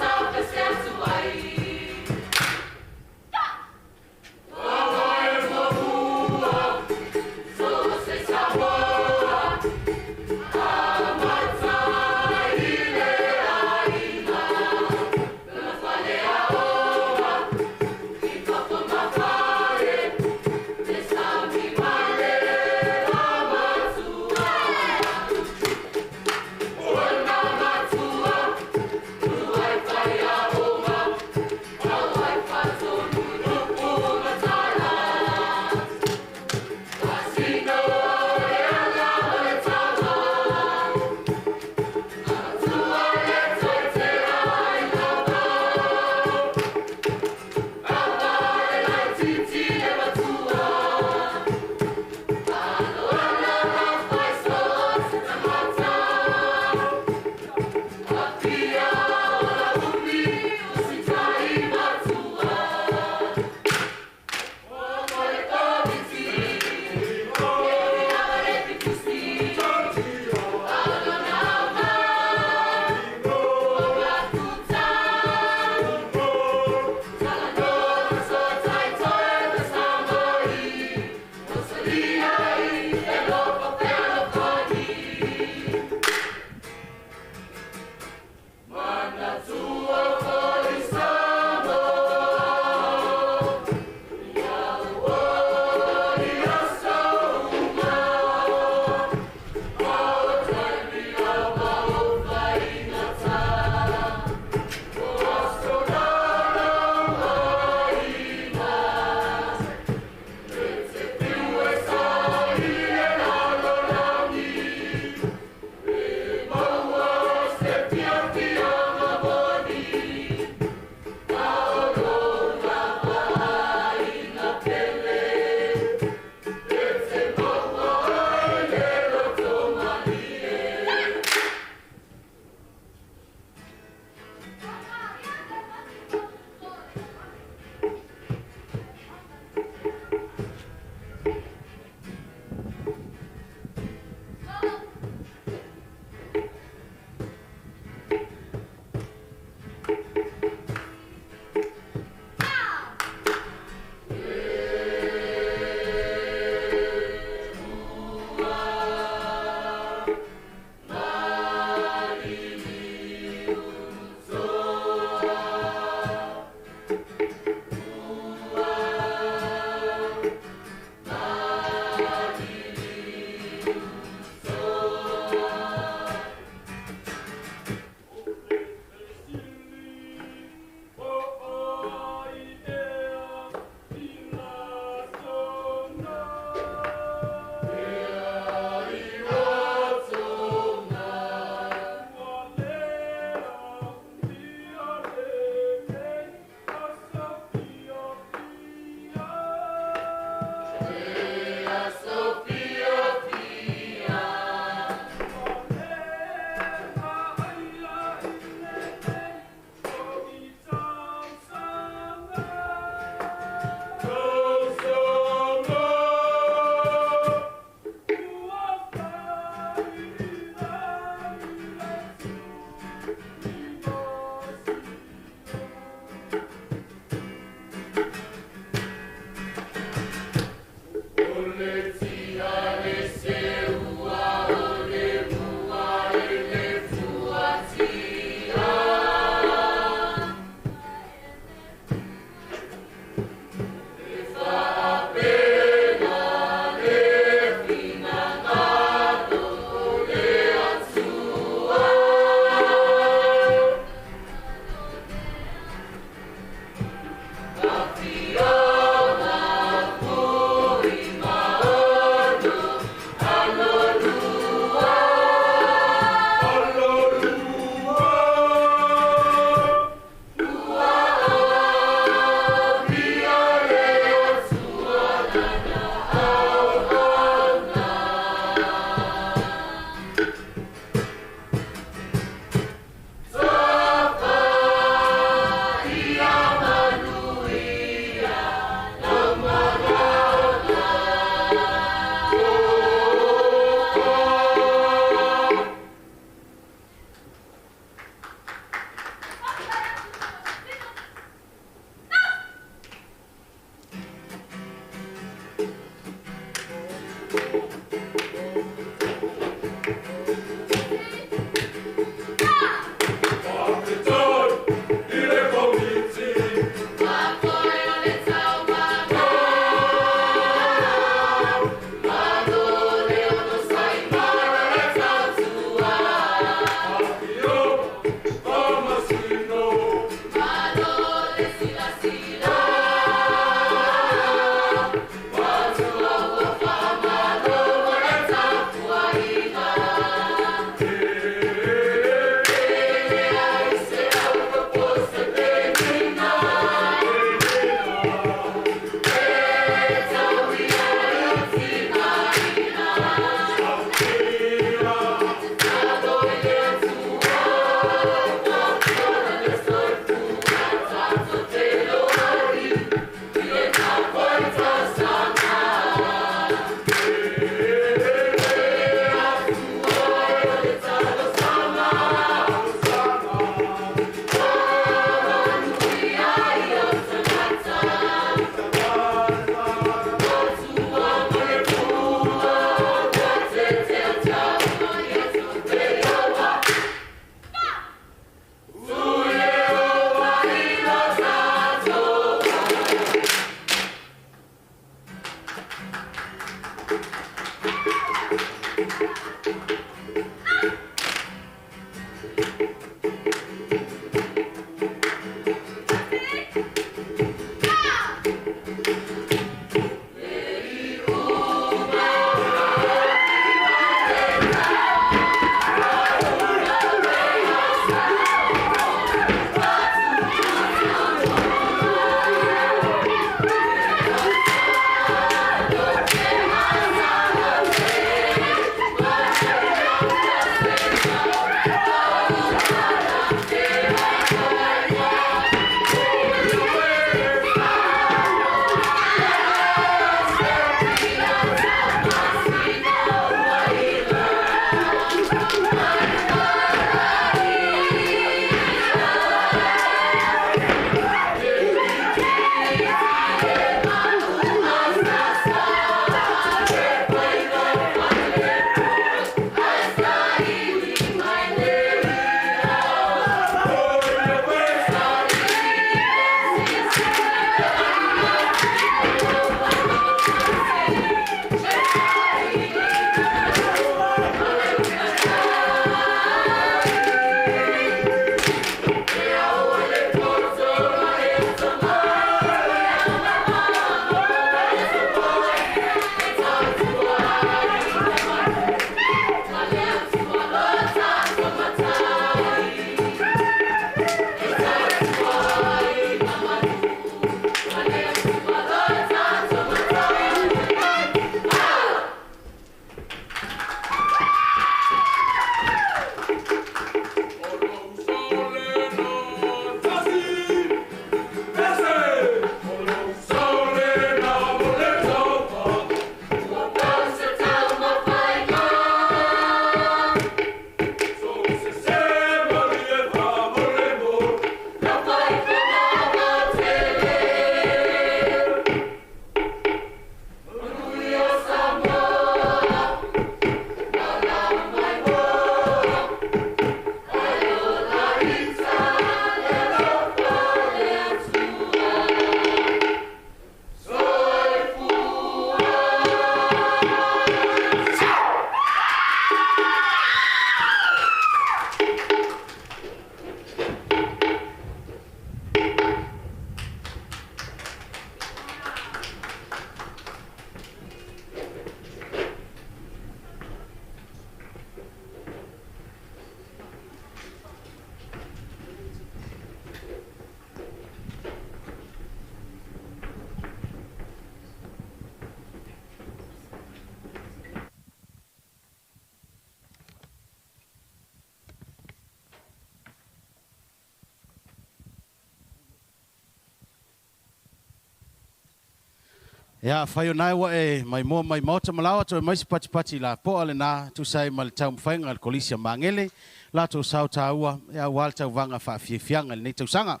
Ia, afai o na ua e maimoa mai maota ma laoa, toe mai se patipati lapoa lenā, tusa ai ma le taumafaiga a le Kolisi a Magele, latou sao taua, ia, aua le tauvaga faafiafiaga i lenei tausaga.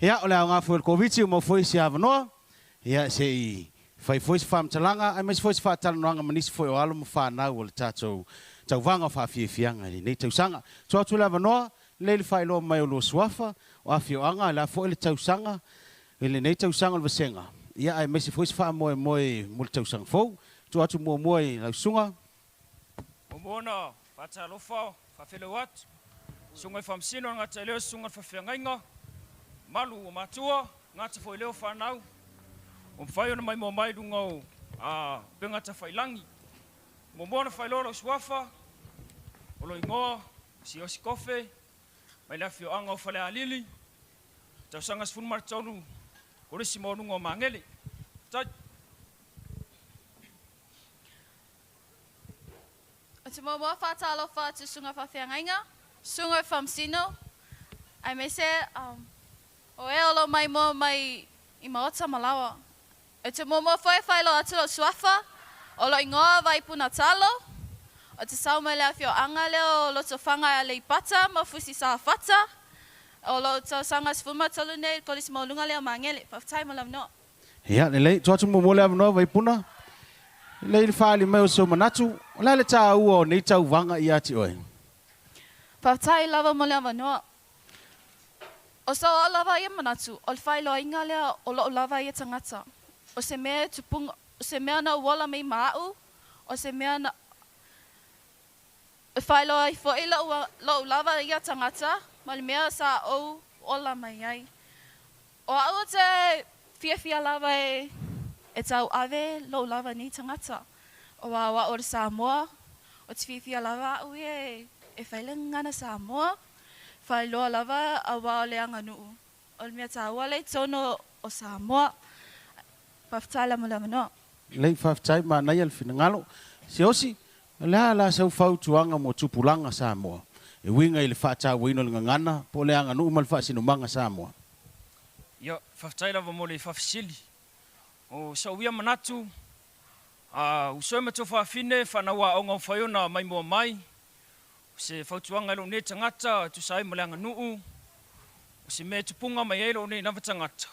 Ia, o le aoga foi o le Koviti ua maua foi se avanoa, ia, se i fai foi se faamatalaga aemaise foi se faatalanoaga ma nisi foi o alo ma fanau o le tatou tauvaga faafiafiaga i lenei tausaga. Tuu atu le avanoa, lelei le faailoa mai o lua suafa, o afioaga, o le a foi le tausaga i lenei tausaga o le vasega, ia, aemaise foi se faamoemoe mo le tausaga fou. Tuu atu muamua i lau susuga. Muamua ona faatalofa faafeiloai atu susuga i Faamasino le Gata i Leo, susuga i le Faafeagaiga, malu o matua, gata foi leo fanau, ua mafai ona maimoa mai i luga o upega tafailagi. Muamua ona faailoa lou suafa, o lou igoa Siaosi Kofe, mai le afioaga o Falealili, tausaga 13, Kolisi Maualuga o Magele. Faafetai. Ou te muamua faatalofa atu i susuga i faafeagaiga, susuga i faamasino, aemaise o e o lo o maimoa mai i maota ma laoa. Ou te muamua foi e faailoa atu lou suafa, o lou igoa o Vaipuna Talo. Ou te sau mai le afioaga lea o Lotofaga e Aleipata ma Fusi Safata. O lou tausaga 13 nei i le Kolisi Maualuga lea o Magele. Faafetai mo le avanoa. Ia, lelei. Tuu atu muamua le avanoa Vaipuna. Lelei le faaali mai o sou manatu. O le a le taua o nei tauvaga ia te oe? Faafetai lava mo le avanoa. O sou au lava ia manatu, o le faailoaina lea o lou lava ia tagata. O se mea e tupunga, o se mea na ou ola mai ma aʻu, o se mea na e faailoa ai foi lou, lou lava ia tagata ma le mea sa ou ola mai ai. O aʻu ou te fiafia lava e e tauave lou lava nei tagata. O a o aʻu o le Samoa, ou te fiafia lava aʻu ia e fai le gagana Samoa, faailoa lava auā o le aganuu. O le mea taua lea i totonu o Samoa. Faafetai lava mo le avanoa. Lelei, faafetai, manaia le finagalo. Siaosi, o le a la sau fautuaga mo tupulaga Samoa e uiga i le faatauaina o le gagana po o le aganuu ma le faasinomaga Samoa? Ia, faafetai lava mo le faafesili. O sou ia manatu, a uso e ma tuafafine, fanau aoga ua fai ona maimoa mai, o se fautuaga i lou nei tagata e tusa ai ma le aganuu, o se mea e tupuga mai ai lou nei lava tagata,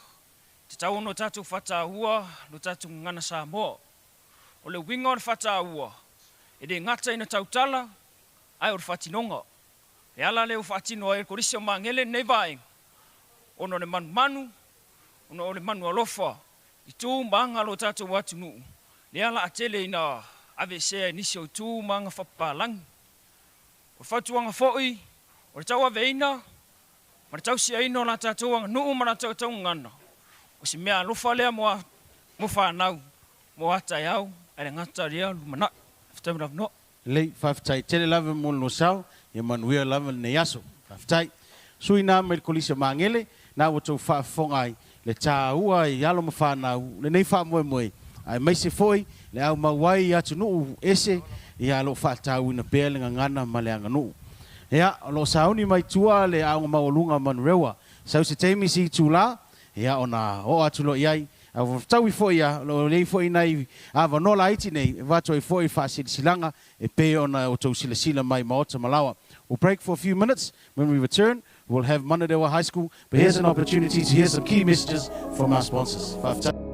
e tatau ona o tatou faataua lo tatou gagana Samoa. O le uiga o le faataua, e le gata ina tautala, ae o le faatinoga. Le ala lea ua faatino ai e le Kolisi o Magele lenei vaega, ona o le manumanu, ona o le manu alofa i tu ma aga o lo tatou atunuu, lea la a tele ina aveesea e nisi o itu ma aga faapapalagi. O le fautuaga foi, o le tauaveina ma le tausiaina o la tatou aganuu ma la tatou gagana, o se mea alofa lea mo fanau, mo a taeao, ae le gata lea lumanai. Faafetai mo le avanoa. Lelei, faafetai tele lava mo le sao, ia manuia lava lenei aso. Faafetai. Sui na mai le Kolisi o Magele, na ua tou faafofoga ai le taua i alo ma fanau lenei faamoemoe, aemaise foi le aumau ai i atunuu ese, ia o lo o faatauina pea le gagana ma le aganuu. Ia, o lo o sauni mai tua le Aoga Maualuga o Manurewa. Sau se taimi si itulā, ia ona oo atu loa i ai. A ua fetaui foi ia, o lo o i ai foi nai avanoa laiti nei e avatu ai foi faasilasilaga e pei ona outou silasila mai maota ma laoa. We'll break for a few minutes. When we return, we'll have Manurewa High School, but here's an opportunity to hear some key messages from our sponsors. Faafetai.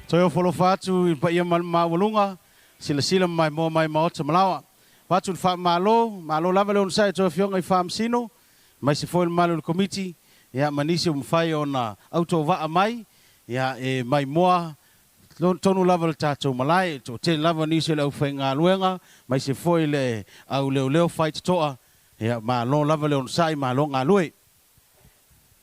Toe ofo alofa atu i le paia ma le maualuga, silasila ma maimoa mai maota malaoa. Avatu le faamalo, malo lava le onosai a outou afioga i Faamasino, aemaise foi le mamalu o le Komiti, ia ma nisi ua mafai ona autovaa mai, ia e maimoa tonu lava le tatou malae, e toatele lava nisi o le aufaigaluega, aemaise foi le au leoleo faitotoa, ia malo lava le onosai, malo galue.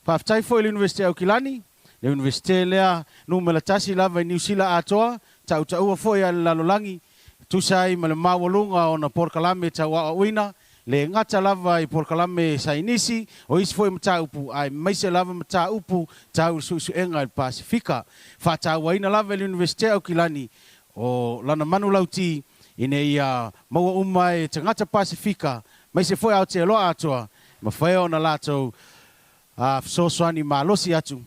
Faafetai foi i le Iunivesite Aukilani, le Iunivesite lea numera tasi lava i Niu Sila atoa, tautaua foi a le lalolagi, e tusa ai ma le maualuga o ona polokalame tauaoaoina, le gata lava i polokalame sainisi, o isi foi mataupu, aemaise lava mataupu tau i le suesuega i le Pasefika. Faatauaina lava e le Iunivesite Aukilani o lana manulauti ina ia maua uma e tagata Pasefika, aemaise foi Aotearoa atoa, e mafai ona latou fesoasoani malosi atu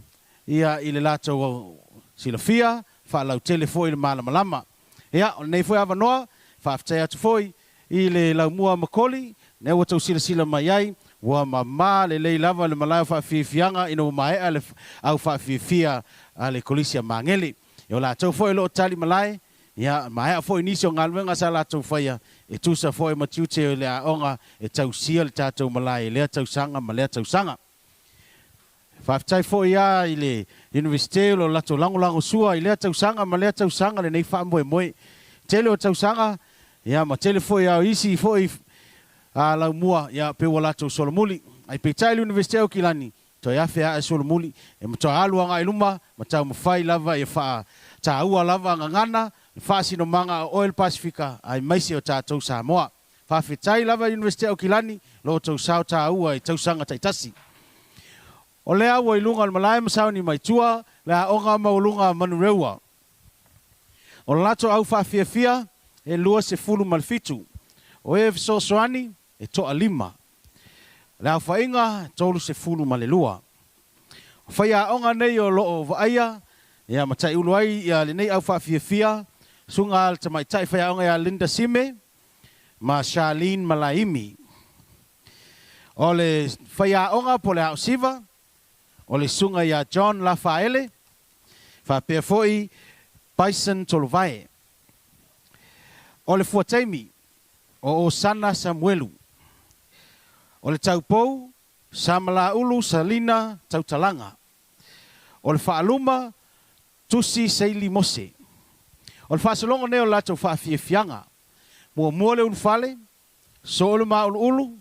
ia i le latou silafia, faalautele foi i le malamalama. Ia, o lenei foi avanoa, faafetai atu foi i le laumua makoli, lea ua tou silasila mai ai, ua mama lelei lava le malae o faafiafiaga ina ua maea le au faafiafia a le Kolisi a Magele. Ia, o latou foi o lo o tali malae, ia, maea foi nisi o galuega sa latou faia, e tusa foi ma tiute o le aoga e tausia le tatou malae i lea tausaga ma lea tausaga. Faafetai foi a i le Iunivesite o lo latou lagolagosua i lea tausaga ma lea tausaga lenei faamoemoe. Tele o tausaga, ia ma tele foi a isi foi a laumua, ia pe ua latou solomuli. Ae peitai le Iunivesite o Aukilani, toe afe ae solomuli, e matua alu agai luma ma taumafai lava ia faataua lava gagana le faasinomaga o oe le Pasefika aemaise o tatou Samoa. Faafetai lava Iunivesite Aukilani lo outou sao taua i tausaga taitasi. O lea ua i luga o le malae ma sauni mai tua le aoga maualuga Manureua. O le latou au faafiafia e 27. O e fesoasoani e toalima. O le aofaiga e 32. O faiaoga nei o lo o vaaia ia ma taiulu ai ia lenei au faafiafia, susuga a le tamaitai faiaoga ia Linda Sime ma Charlene Malaimi. O le faiaoga po o le aosiva, o le susuga ia John Lafaele, faapea foi Bison Tolovae. O le fuataimi, o Osana Samuelu. O le taupou, Samalaulu Salina Tautalaga. O le faaluma, Tusi Seili Mose. O le faasologa nei o le latou faafiafiaga. Muamua le ulufale, soo le mauluulu,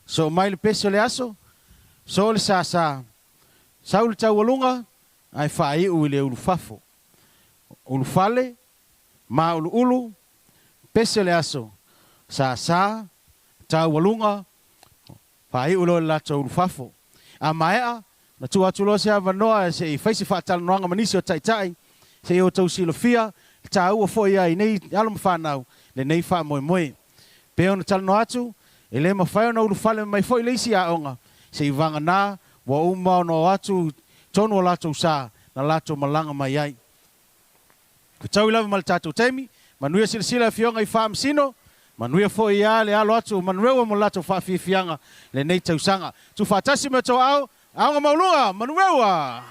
soo mai le pese o le aso, soo le sasa, sau le taualuga, ae faaiu i le ulufafo. Ulufale, mauluulu, pese o le aso, sasa, taualuga, faaiu loa i le latou ulufafo. A maea, na tuu atu loa se avanoa se i fai se faatalanoaga ma nisi o taitai, se i outou silafia le taua foi ia i nei alo ma fanau lenei faamoemoe. Pei ona talanoa atu, e le mafai ona ulufale mai foi le isi aoga se i vagana Ua uma ona o atu i totonu o latou sa na latou malaga mai ai. Fetaui lava ma le tatou taimi, manuia silasila Afioga i Faamasino, manuia foi ia le alo atu o Manurewa mo le latou faafiafiaga i lenei tausaga. Tuufaatasi ma outou aao, Aoga Maualuga, Manurewa!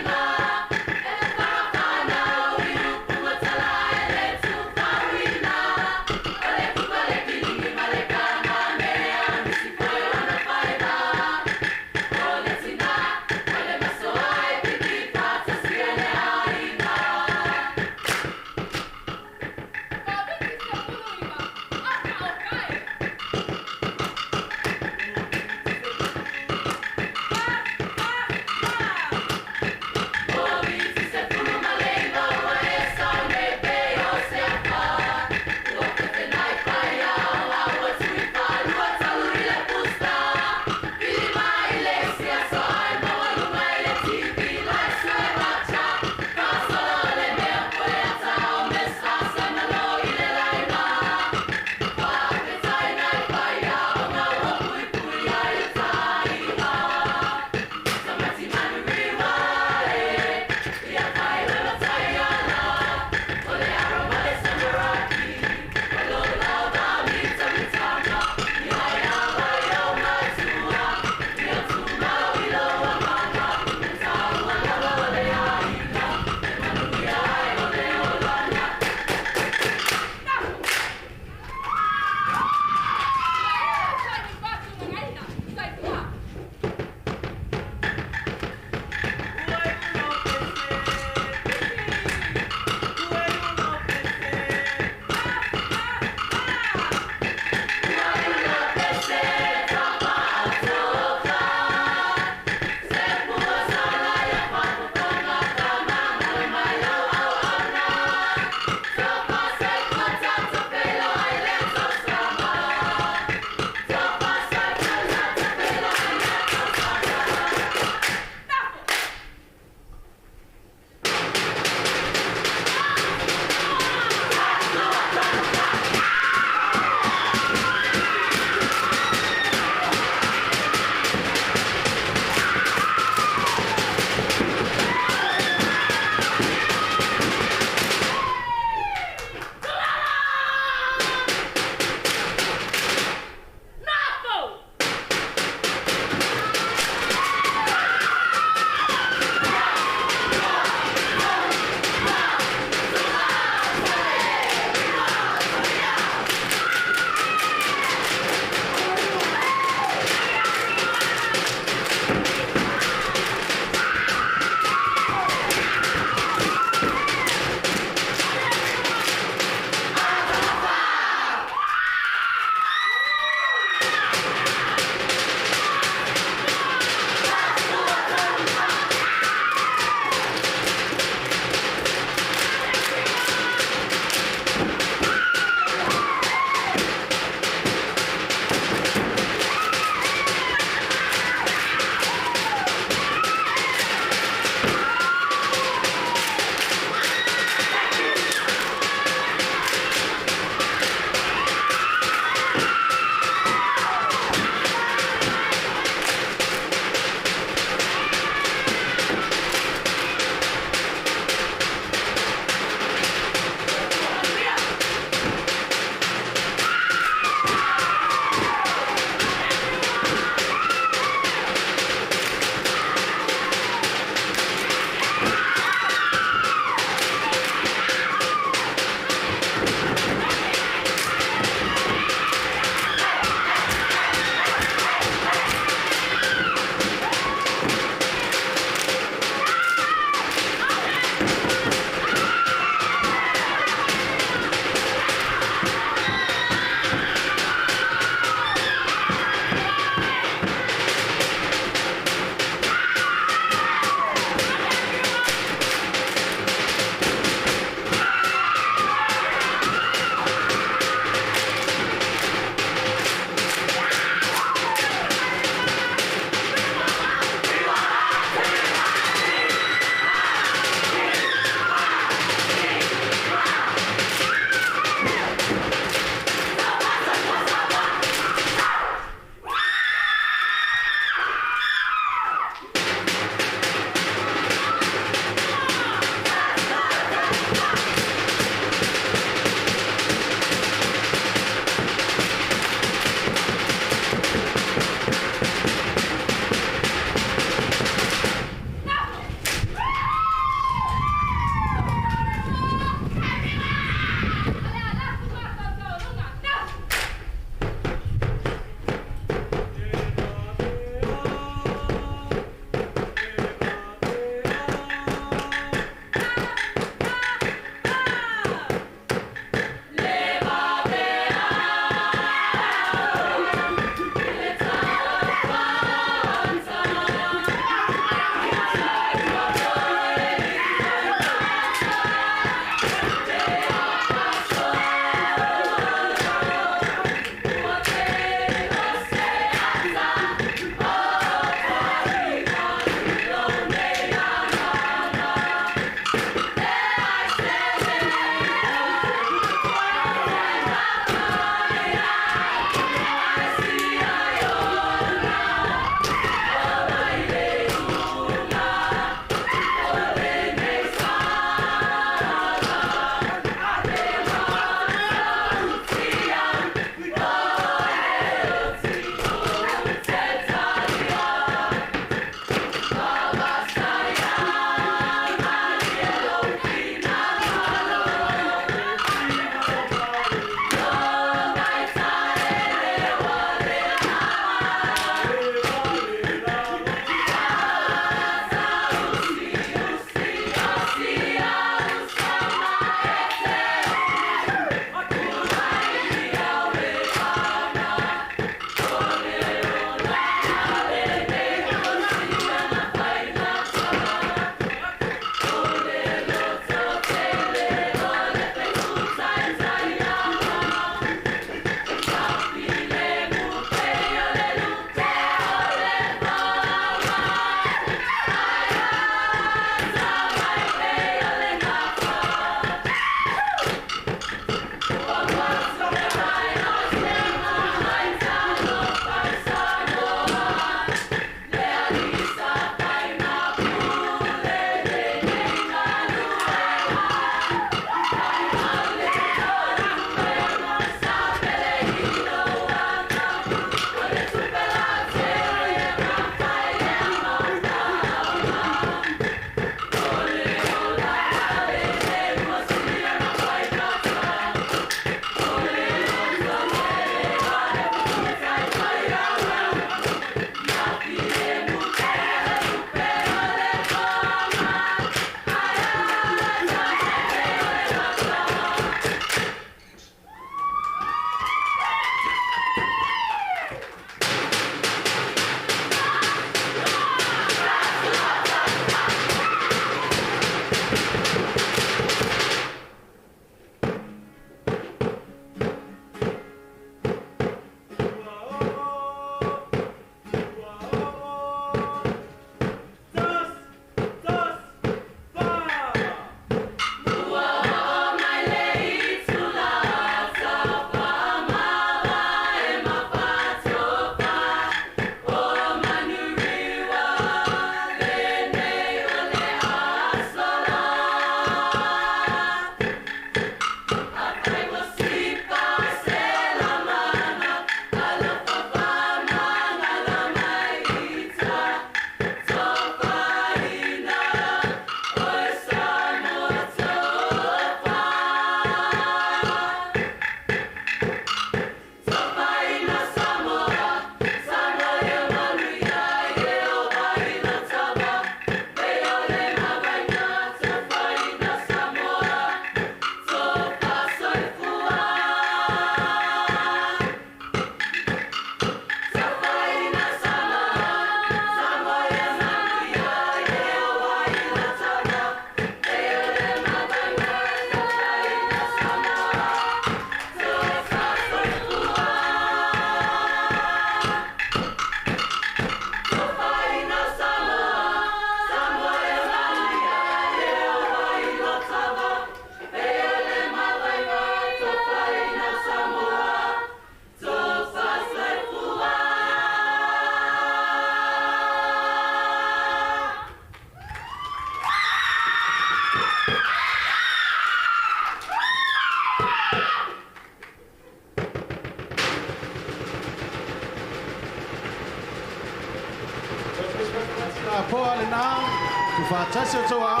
Faatasi o tou aao,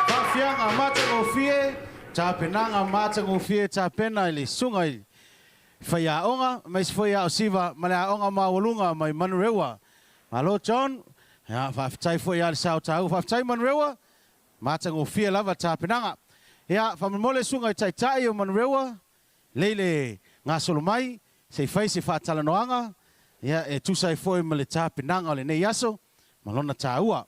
faafiaga matagofie, tapenaga matagofie tapena i le susuga i faiaoga, aemaise foi Ao Siva ma le aoga maualuga mai Manurewa. Malo John, ia faafetai foi ia le sao taua. Faafetai Manurewa, matagofie lava tapenaga. Ia faamolemole susuga i taitai o Manurewa, lei le gasolo mai, se i fai se faatalanoaga, ia e tusa ai foi ma le tapenaga o lenei aso ma lona taua.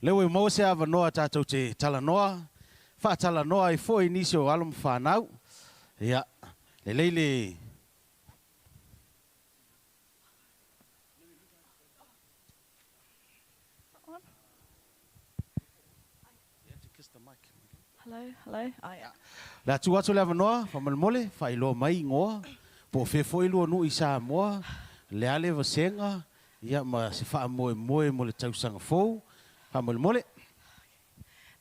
Lea ua maua se avanoa tatou te talanoa, faatalanoa ai foi nisi o alo ma fanau. Ia, lelei le Hello, hello. Oh, yeah. Le a tuu atu le avanoa, faamolemole, faailoa mai igoa, po o fea foi lua nuu i Samoa, le a le vasega, ia ma se faamoemoe mo le tausaga fou, faamolemole.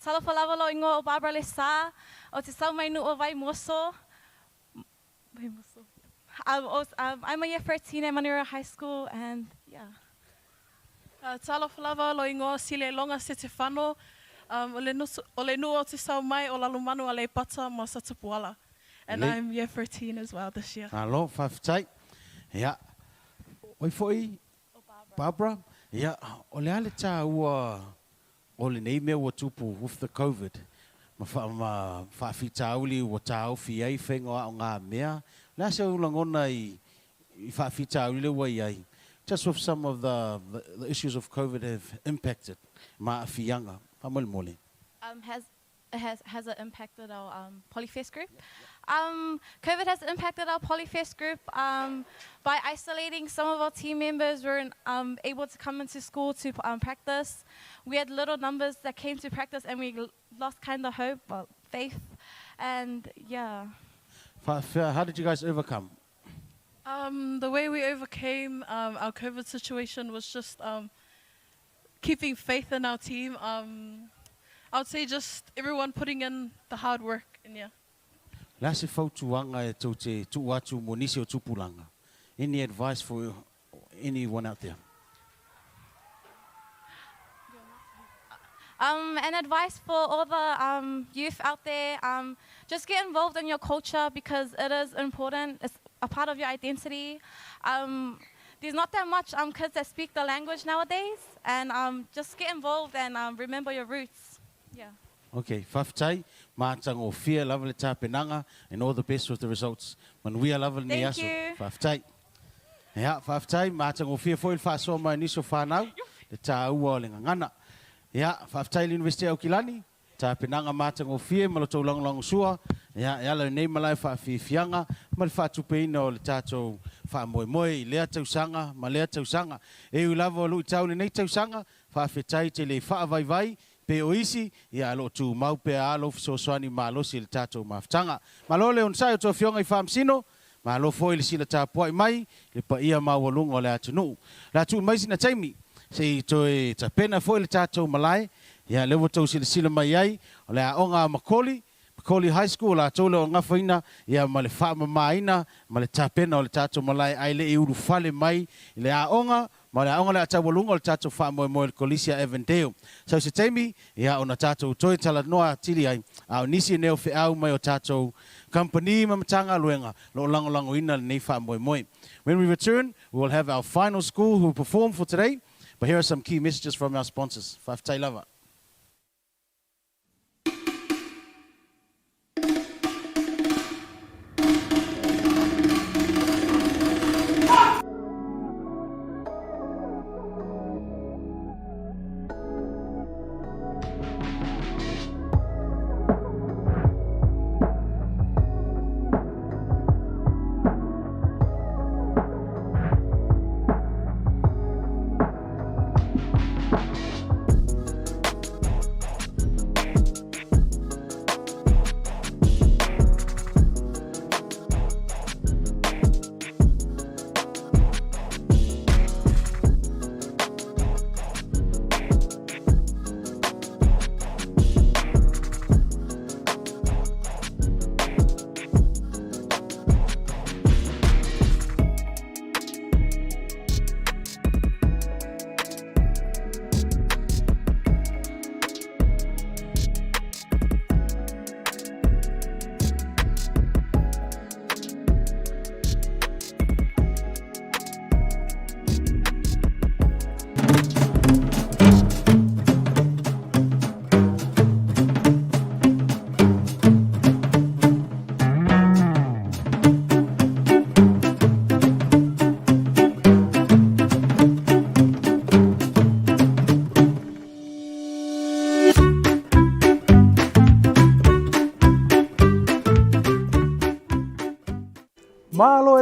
Talofa lava lou igoa o Barbara Lesa, o te sau mai nuu o Vaimoso. Vaimoso. I'm a year 13 at Manurewa High School and yeah. Talofa lava lou igoa Sileloga Setefano, o le o le nuu ou te sau mai o Lalomanu Aleipata ma Satapuala. And Lelei. I'm year 13 as well this year. Malo, faafetai. Ia, oi foi, Barbara, ia, o le a le taua o lenei mea ua tupu with the Covid, ma fa, ma faafitauli ua taofi ai faiga o aogamea. O le a se ou lagona i, i faafitauli lea ua i ai? Just with some of the, the, the issues of Covid have impacted ma aafiaga. Faamolemole. Has has has it impacted our Polyfest group? COVID has impacted our Polyfest group by isolating some of our team members weren't able to come into school to practice. We had little numbers that came to practice and we lost kind of hope, well, faith, and yeah. Faafefea, how did you guys overcome? The way we overcame our COVID situation was just keeping faith in our team. I would say just everyone putting in the hard work and yeah. O le a se fautuaga e tou te tuu atu mo nisi o tupulaga? Any advice for anyone out there? And advice for all the youth out there, just get involved in your culture because it is important. It's a part of your identity. There's not that much kids that speak the language nowadays, and just get involved and remember your roots. Yeah. Ok, faafetai, matagofie lava le tapenaga and all the best with the results. Manuia lava lenei Thank aso. you. Faafetai. Ia, faafetai, matagofie foi le faasoa mai nisi o fanau, le taua o le gagana. Ia, faafetai i le Iunivesite o Aukilani, tapenaga matagofie ma lo outou lagolagosua, ia, e ala i lenei malae faafiafiaga ma le faatupeina o le tatou faamoemoe i lea tausaga ma lea tausaga. E ui lava o luitau i lenei tausaga, faafetai te le faavaivai pe o isi, ia o lo o tumau pea lava lou fesoasoani malosi i le tatou mafutaga. Malo le onosai o tou afioga i Faamasino, malo foi le sila tapuai mai le paia maualuga o le atunuu. O le a tuu mai sina taimi se i toe tapena foi le tatou malae, ia lea ua tou silasila mai ai, o le aoga a Makoli, Makoli High School, o latou lea o gafaina ia ma le faamamaina ma le tapena o le tatou malae ae le i ulufale mai i le aoga Ma o le aoga le a taualuga o le tatou faamoemoe i le Kolisi a Avondale. Sau se taimi, ia, ona tatou toe talanoa atili ai, a o nisi nei o feau mai o tatou kamupani ma Matagaluega o lo o lagolagoina lenei faamoemoe. When we return, we will have our final school who will perform for today, but here are some key messages from our sponsors. Faafetai lava.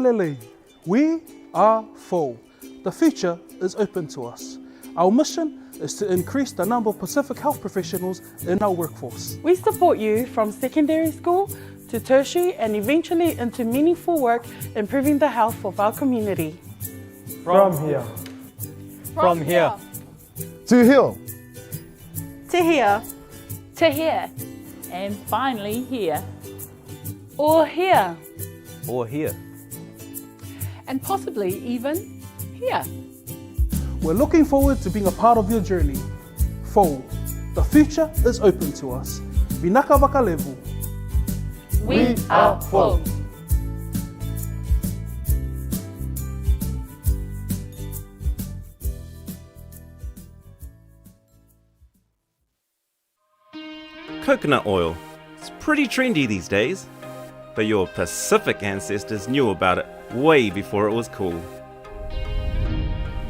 lelei. We are full. The future is open to us. Our mission is to increase the number of Pacific health professionals in our workforce. We support you from secondary school to tertiary and eventually into meaningful work improving the health of our community. From here. From here. To here. To here. To here. And finally here. Or here. Or here. And possibly even here. We're looking forward to being a part of your journey. For the future is open to us. Vinaka Vakalevu. We are full. Coconut oil. It's pretty trendy these days. But your Pacific ancestors knew about it way before it was cool.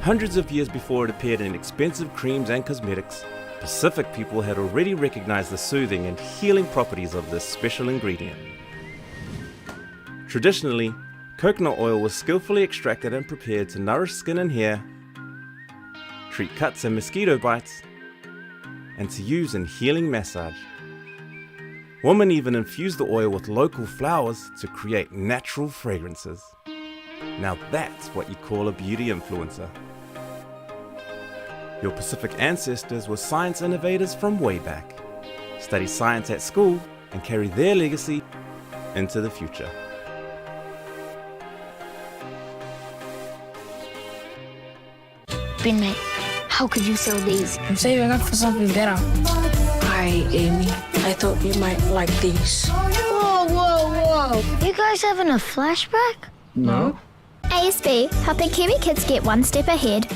Hundreds of years before it appeared in expensive creams and cosmetics, Pacific people had already recognized the soothing and healing properties of this special ingredient. Traditionally, coconut oil was skillfully extracted and prepared to nourish skin and hair, treat cuts and mosquito bites, and to use in healing massage. Women even infused the oil with local flowers to create natural fragrances. Now that's what you call a beauty influencer. Your Pacific ancestors were science innovators from way back. Study science at school and carry their legacy into the future. Ben, mate, how could you sell these? I'm saving up for something better. Hi, Amy. I thought you might like these. Whoa, whoa, whoa. You guys having a flashback? No. ASB, helping Kiwi kids get one step ahead.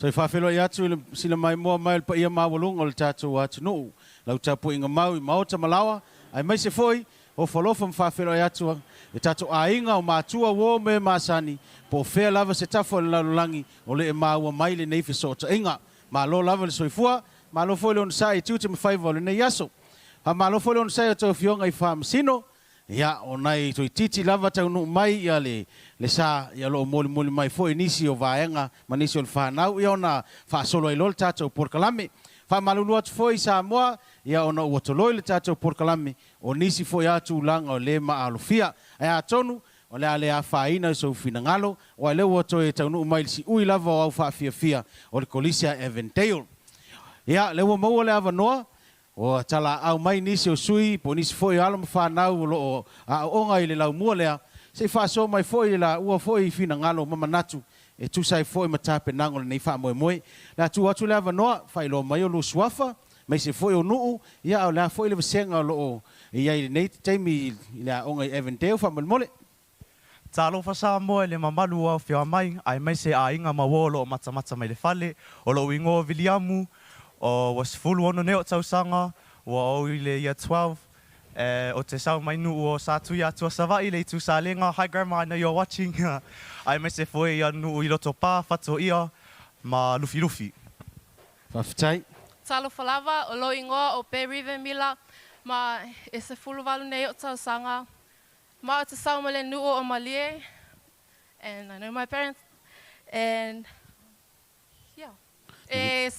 Toe faafeiloai atu i le sila maimoa mai o le paia maualuga o le tatou atunuu, lau tapuaiga mau i maota ma laoa, aemaise foi ofo alofa ma faafeiloai atu i tatou aiga o matua, uo ma e masani, po o fea lava se tafa o le lalolagi o lo e maua mai lenei fesootaiga. Malo lava le soifua, malo foi le onosai i tiute ma faiva o lenei aso. Faamalo foi le onosai i a outou afioga i Faamasino, Ia, o nai toeitiiti lava taunuu mai ia le le sa, ia o lo o molimoli mai foi nisi o vaega ma nisi o le fanau, ia ona faasolo ai loa le tatou polokalame. Faamalulu atu foi Samoa, ia ona ua toloi le tatou polokalame, o nisi foi a tulaga o le maalofia. Ae atonu, o le a le afaina i sou finagalo, aua o lea ua toe taunuu mai le siui lava o au faafiafia o le Kolisi a Avondale. Ia, lea ua maua le avanoa, Ua talaau mai nisi o sui po o nisi foi o alo ma fanau o lo o aooga i le laumua lea, se i faasoa mai foi le laua foi finagalo ma manatu e tusa ai foi ma tapenaga o lenei faamoemoe. O le a tuu atu le avanoa, faailoa mai o lua suafa, aemaise foi o nuu, ia a o le a foi le vasega o lo o i ai i lenei taimi i le aoga i Avondale, faamolemole. Talofa Samoa i le mamalu o Aofia mai, aemaise aiga ma uo o lo o matamata mai le fale. O lou igoa o Viliamu, o ua 16 nei o'u tausaga, ua ou i le Year 12, e o te sau mai nuu o Satuiatua Savaii le itu Salega, hi grandma I know you're watching, aemaise foi ia nuu i Lotopa, Fatoia ma Lufilufi. Faafetai. Talofa lava, o lou igoa o Barry Vemila ma e 18 nei o'u tausaga, Ma o te sau ma le nuu o Malie and I know my parents and yeah. E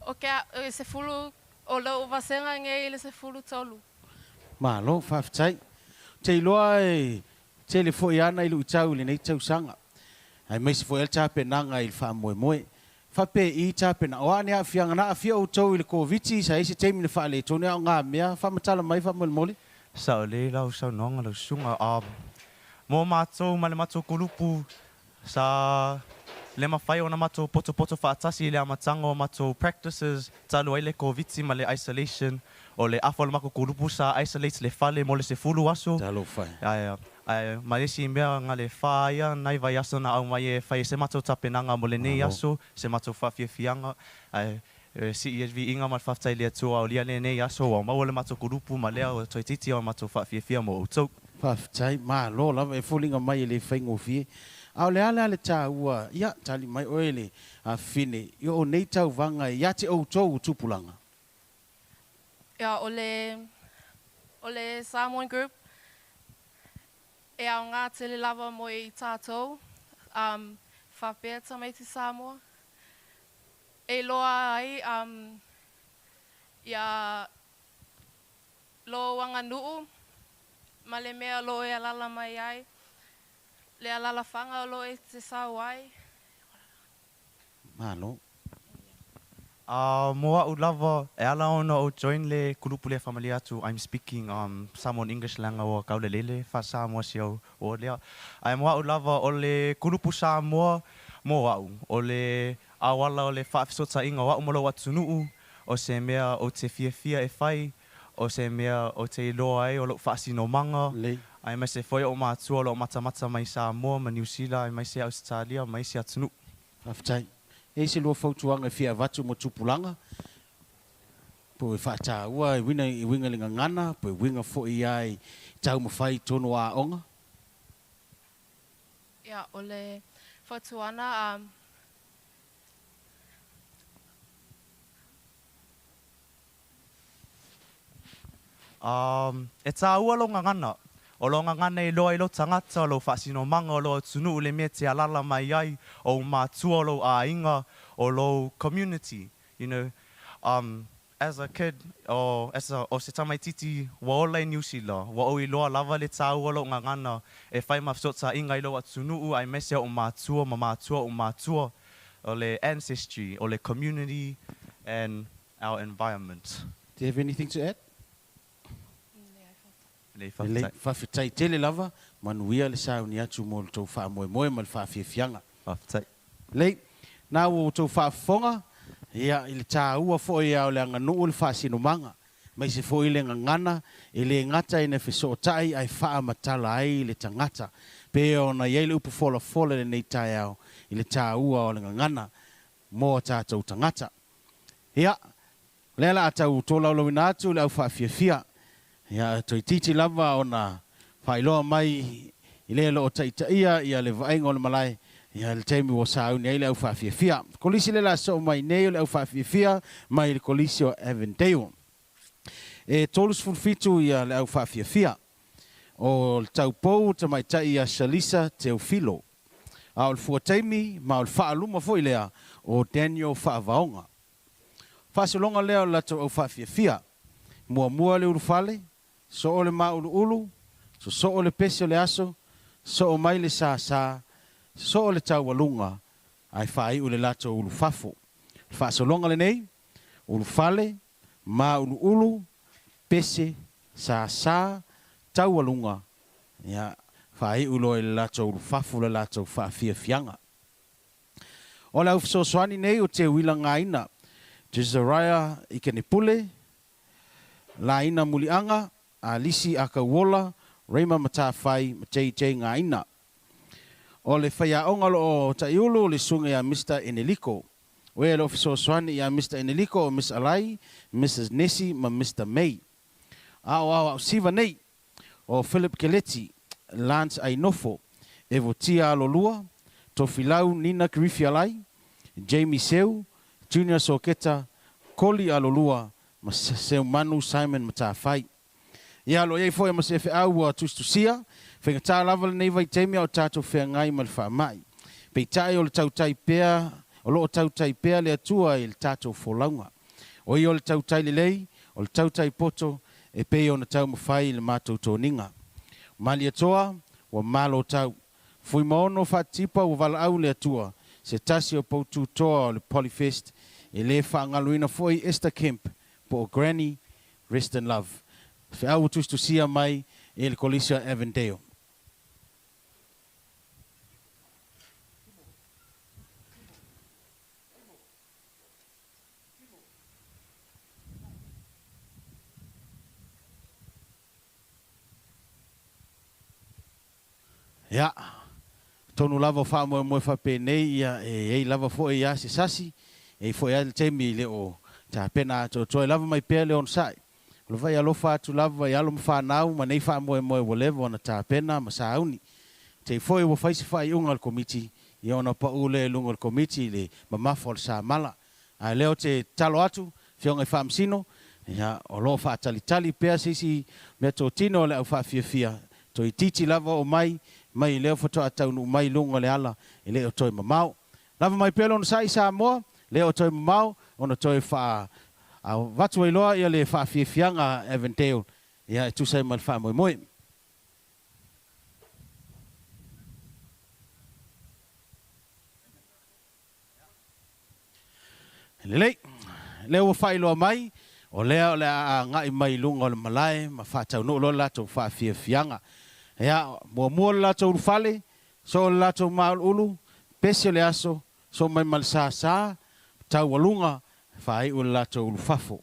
o ke e sefulu o lou vasega nei i le 13. Malo, faafetai. Ou te iloa e tele foi ana i luitau i lenei tausaga, aemaise foi ai le tapenaga i le faamoemoe. Faapei i tapena, o a ni aafiaga na aafia outou i le Koviti, sa i ai se taimi na faaletonu ai a o ngā mea, faamatala mai faamolemole. Sao lelei lau saunoaga lau susuga. Mo matou ma le matou kulupu, sa le mafai ona matou potopoto faatasi i le amataga o matou practices talu ai le Koviti ma le isolation. O le afa o le matou kulupu sa isolate le fale mo le 10 aso. Talofa e. Ae ma le isi mea na le fa ia nai vaiaso na aumai e fai ai se matou tapenaga mo lenei aso, se matou faafiafiaga. Ae sii le viiga ma le faafetai i le Atua aulia lenei aso ua maua le matou kulupu ma lea ua toeitiiti o matou faafiafia mo outou. Faafetai, malo lava e foliga mai e le faigofie. A o le a la le taua, ia, tali mai oe le afafine i o nei tauvaga ia te outou o tupulaga. Ia, o le, o le Samoan Group, e aoga tele lava mo i tatou, um, faapea tamaiti Samoa, e iloa ai, um, ia lou aganuu ma le mea o lo o e alala mai ai, le alalafaga o lo o e te sau ai. Malo. A mo a'u lava, e ala ona ou join le kulupu lea faamalie atu I'm speaking um Samoan English leaga ua kaulelei le faa-Samoa si au o lea. Ae mo a'u lava o le kulupu Samoa mo a'u, o le auala o le faafesootaiga o a'u ma lou atunuu, o se mea ou te fiafia e fai, o se mea ou te iloa ai o lou faasinomaga, aemaise foi o'u matua o lo o matamata mai Samoa ma Niu Sila aemaise Ausetalia ma isi atunuu. Faafetai. E i ai se lua fautuaga e fia avatu mo tupulaga, po e faataua e uiga e uiga i le gagana, po e uiga foi ia i taumafai i totonu o aoga? Ia, o le fautuaga, a. E tāua lou gagana. O lou gagana e iloa ai lou tagata, o lou faasinomaga, o lou atunuu le mea e te alala mai ai, o ou matua, o lou aiga, o lou community, you know. As a kid, o, as a, o se tamaititi ua ola i Niu Sila, ua ou iloa lava le tāua o lou gagana e fai ma fesootaiga i lou atunuu aemaise o ou matua ma matua o ou matua, o le ancestry, o le community and our environment. Do you have anything to add? Lelei, faafetai tele lava, manuia le sauni atu mo le tou faamoemoe ma le faafiafiaga. Faafetai. Lelei, na ua outou faafofoga, ia, i le taua foi a o le aganuu le faasinomaga, maise foi le gagana, e le gata ina fesootai ae faamatala ai le tagata. Pei ona i ai le upu folafola i lenei taeao i le taua o le gagana. mo o tatou tagata. Ia, o lea o le a tau tolaulauina atu le au faafiafia. Ia, toeitiiti lava ona faailoa mai i le o lo o taitaia ia le vaaiga o le malae, ia le taimi ua sauni ai le au faafiafia. Kolisi lea o le a sosoo mai nei o le au faafiafia mai le Kolisi o Avondale. E 37 ia le au faafiafia. O le taupou tamaitai ia Shalisa Teofilo. A o le fuataimi ma o le faaluma foi lea o Daniel Faavaoga. Faasologa lea o le latou au faafiafia. Muamua le ulufale, soo le mauluulu, sosoo le pese o le aso, soo mai le sasa, sosoo le taualuga, ae faaiu le latou ulufafo. O le faasologa lenei, ulufale, mauluulu, pese, sasa, taualuga, ia, faaiu loa i le latou ulufafo le latou faafiafiaga. O le au fesoasoani nei o Teuila Gaina, Jesariah Ikenepule, Laina Muliaga, Alisi Akauola, Raymond Matafai ma JJ Gaina. O le faiaoga o lo o taiulu o le susuga ia Mister Eneliko. O e o lo o fesoasoani ia Mister Eneliko o Miss Alai, Missus Nessie ma Mister May. A o aoao siva nei o Philip Keleti, Lance Ainofo, Evotia Alolua, Tofilau Nina Kirifialai, Jamie Seu, Junior Soketa, Koli Alolua ma Seumanu Simon Matafai. Ia, o lo o i ai foi ma se feau ua tusitusia, faigata lava lenei vaitaimi a o tatou feagai ma le faamai. Peitai o le tautai pea, o lo o tautai pea le Atua i le tatou folauga. O ia o le tautai lelei, o le tautai poto, e pei ona taumafai i le matou toniga. Malietoa, ua malo tau. Fuimaono Faatipa ua valaau le Atua, se tasi o poututoa o le Polyfest, e le faagaloina foi Esther Kemp po o Granny, Rest in Love. Feau ua tusitusia mai e le Kolisi o Avondale. Ia, tonu lava o faamoemoe faapenei, ia, e i ai lava foi ia se sasi, e i ai foi lava le taimi e le o tapena atoatoa. E lava mai pea le onosai. O le vaai alofa atu lava i alo ma fanau ma nei faamoemoe ua leva ona tapena ma sauni. Te i foi ua fai se faaiuga a le Komiti, ia ona pau lea i luga o le Komiti i le mamafa o le samala. A o lea ou te tatalo atu, Afioga i Faamasino, ia, o lo o faatalitali pea se isi meatotino a le au faafiafia, toeitiiti lava oo mai, mai lea faatoa taunuu mai i luga o le ala e le o toe mamao. Lava mai pea le onosai Samoa, le o toe mamao ona toe faa avatu ai loa ia le faafiafiaga a Avondale, ia, e tusa ai ma le faamoemoe. Lelei, lea ua faailoa mai, o lea o le a agai mai i luga o le malae ma faataunuu loa le latou faafiafiaga. Ia, muamua le latou ulufale, soo le latou māuluulu, pese le aso, soo mai ma le sasa, taualuga, faaiu le latou ulufafo.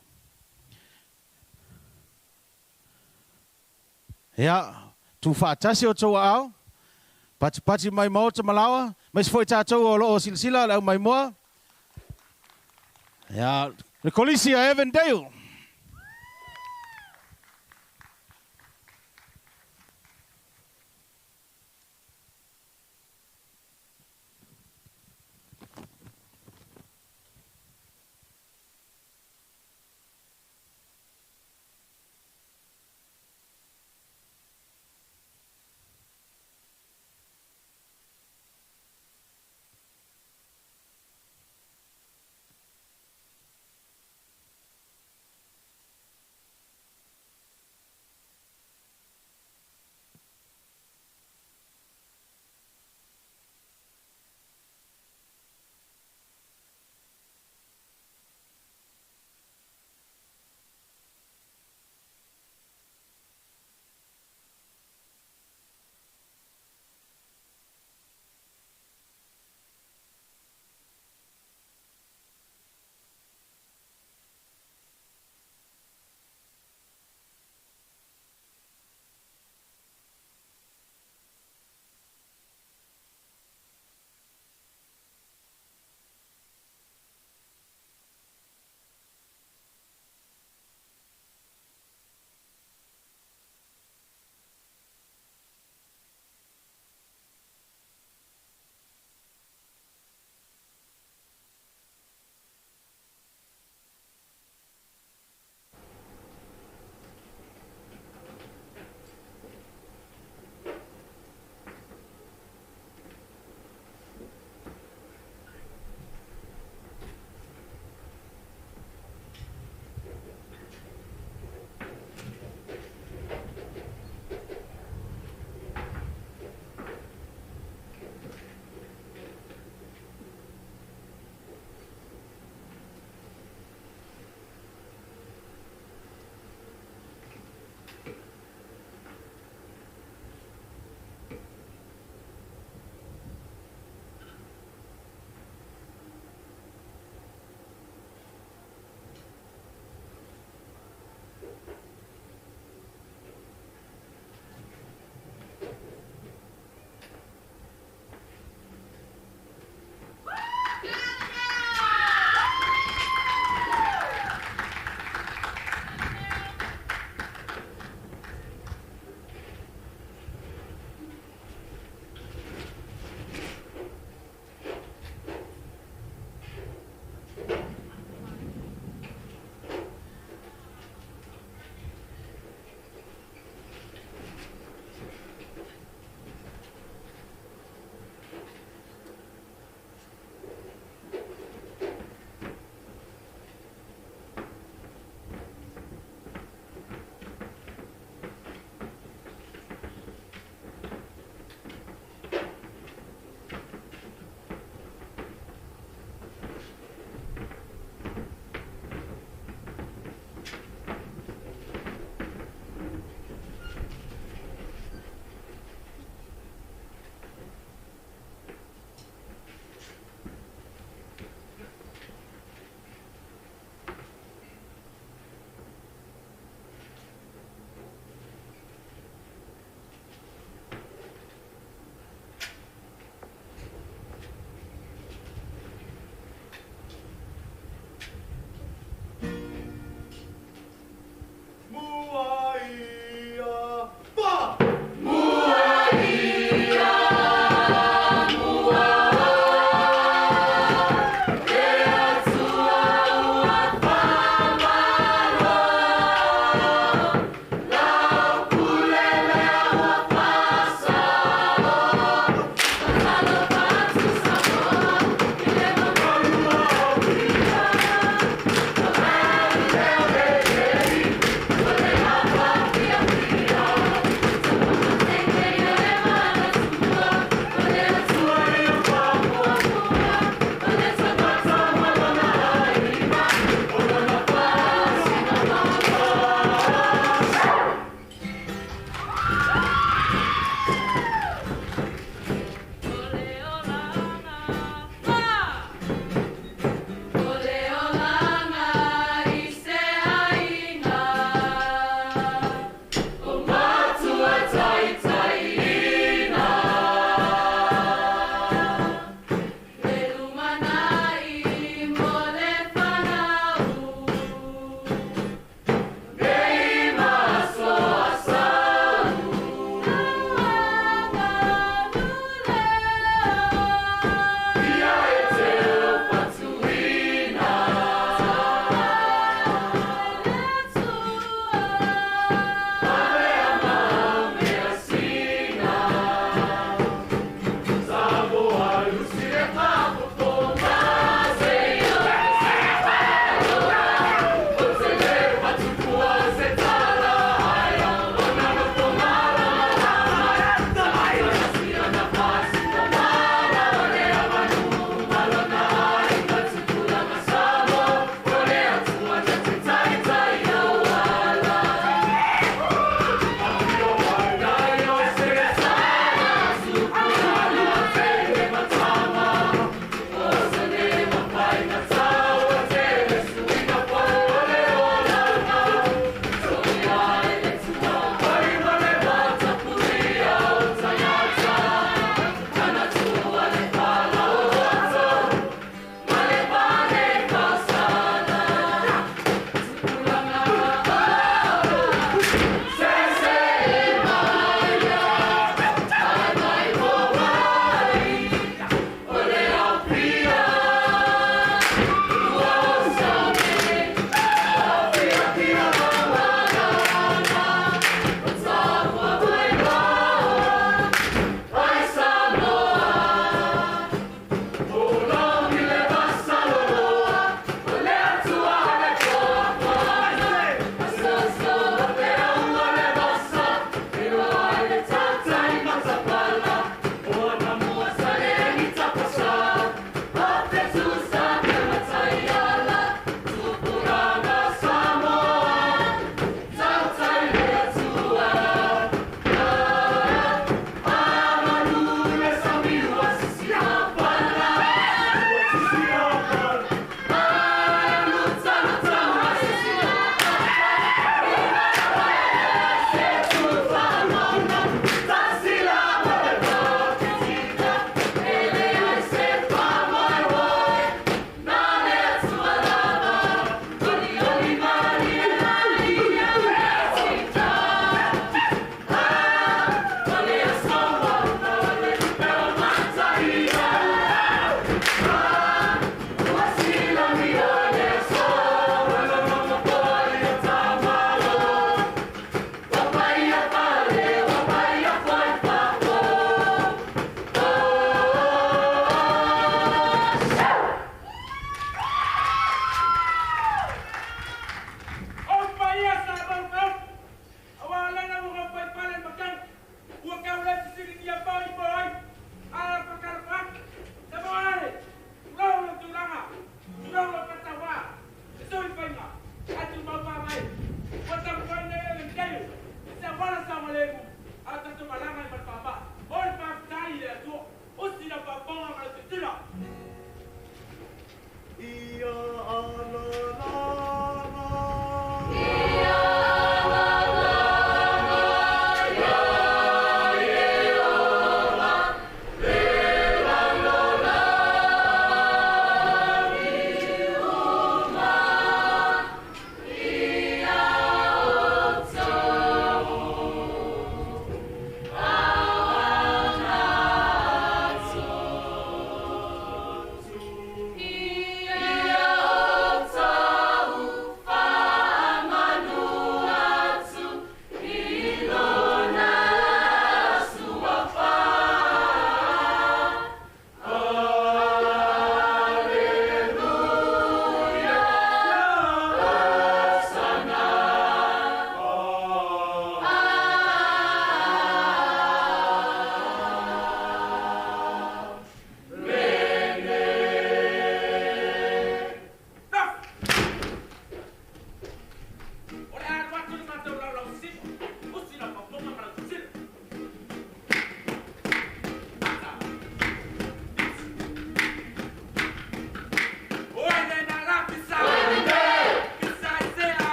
Ia, tuufaatasi outou aao, patipati mai maota ma laoa, aemaise foi tatou o lo o silasila le aumaimoa. Ia, le Kolisi a Avondale.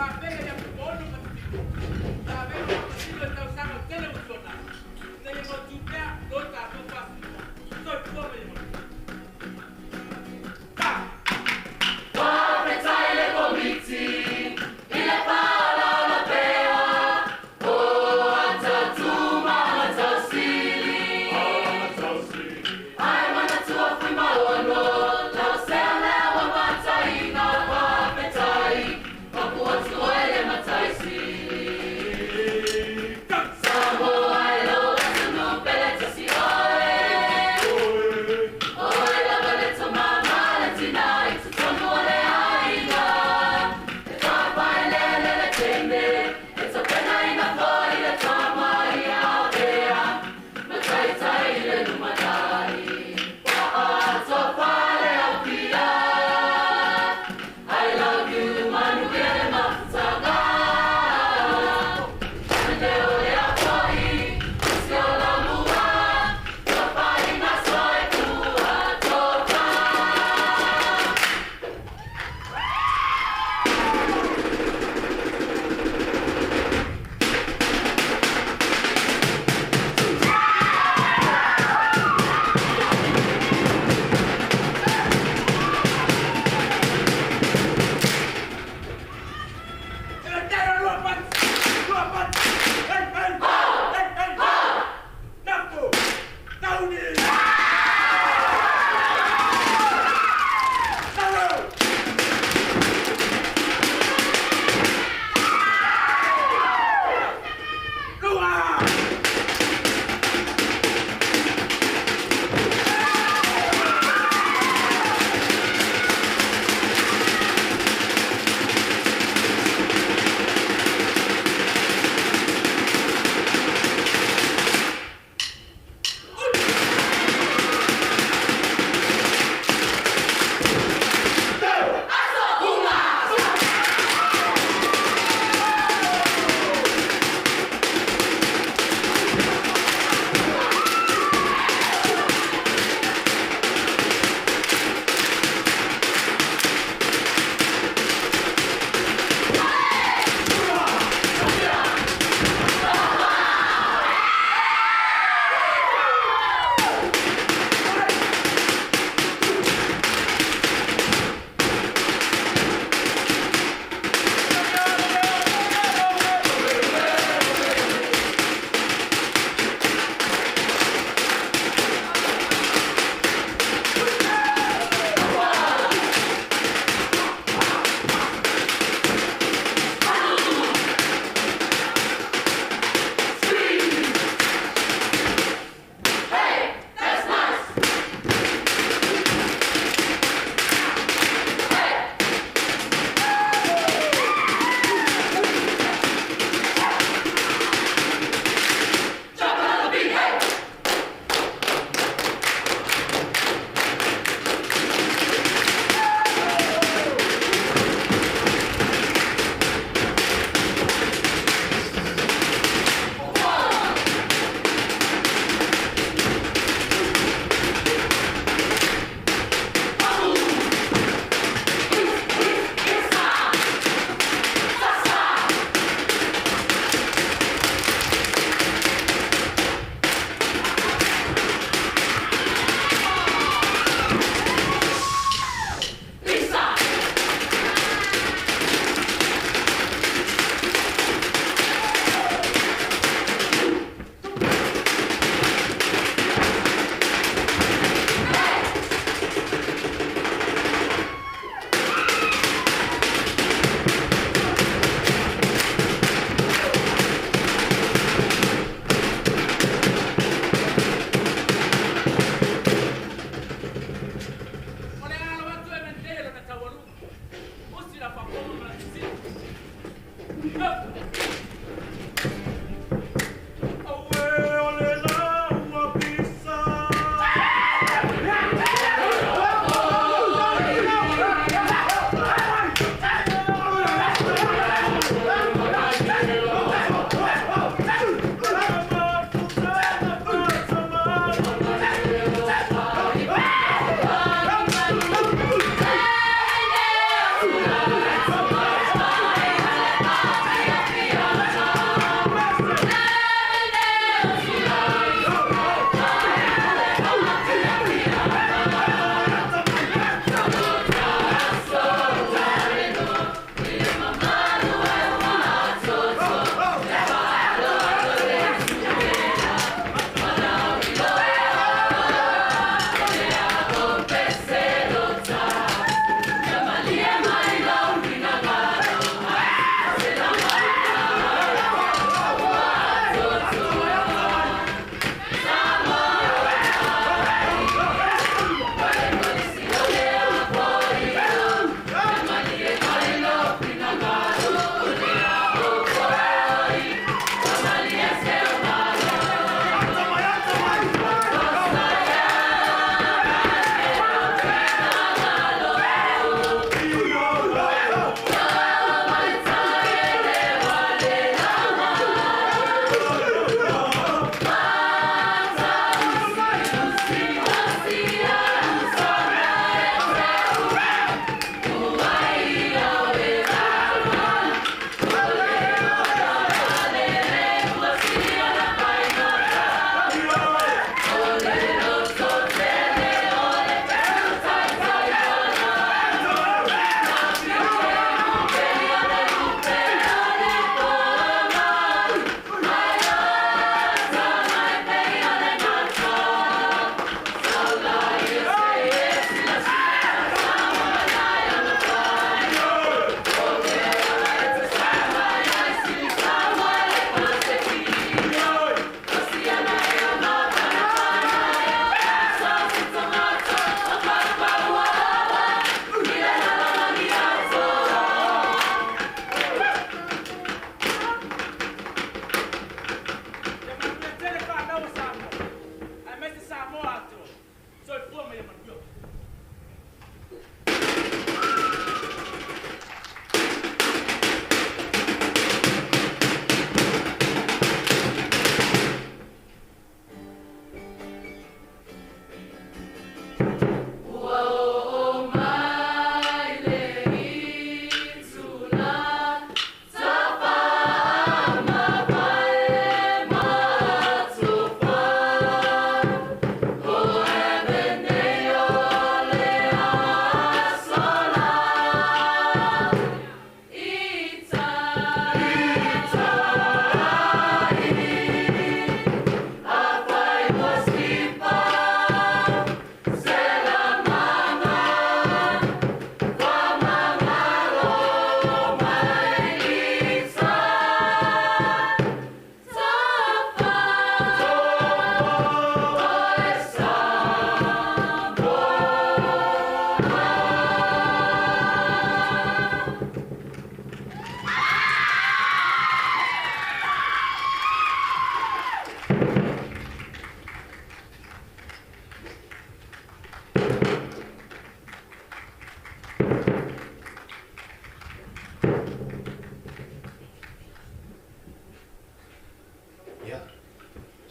Ai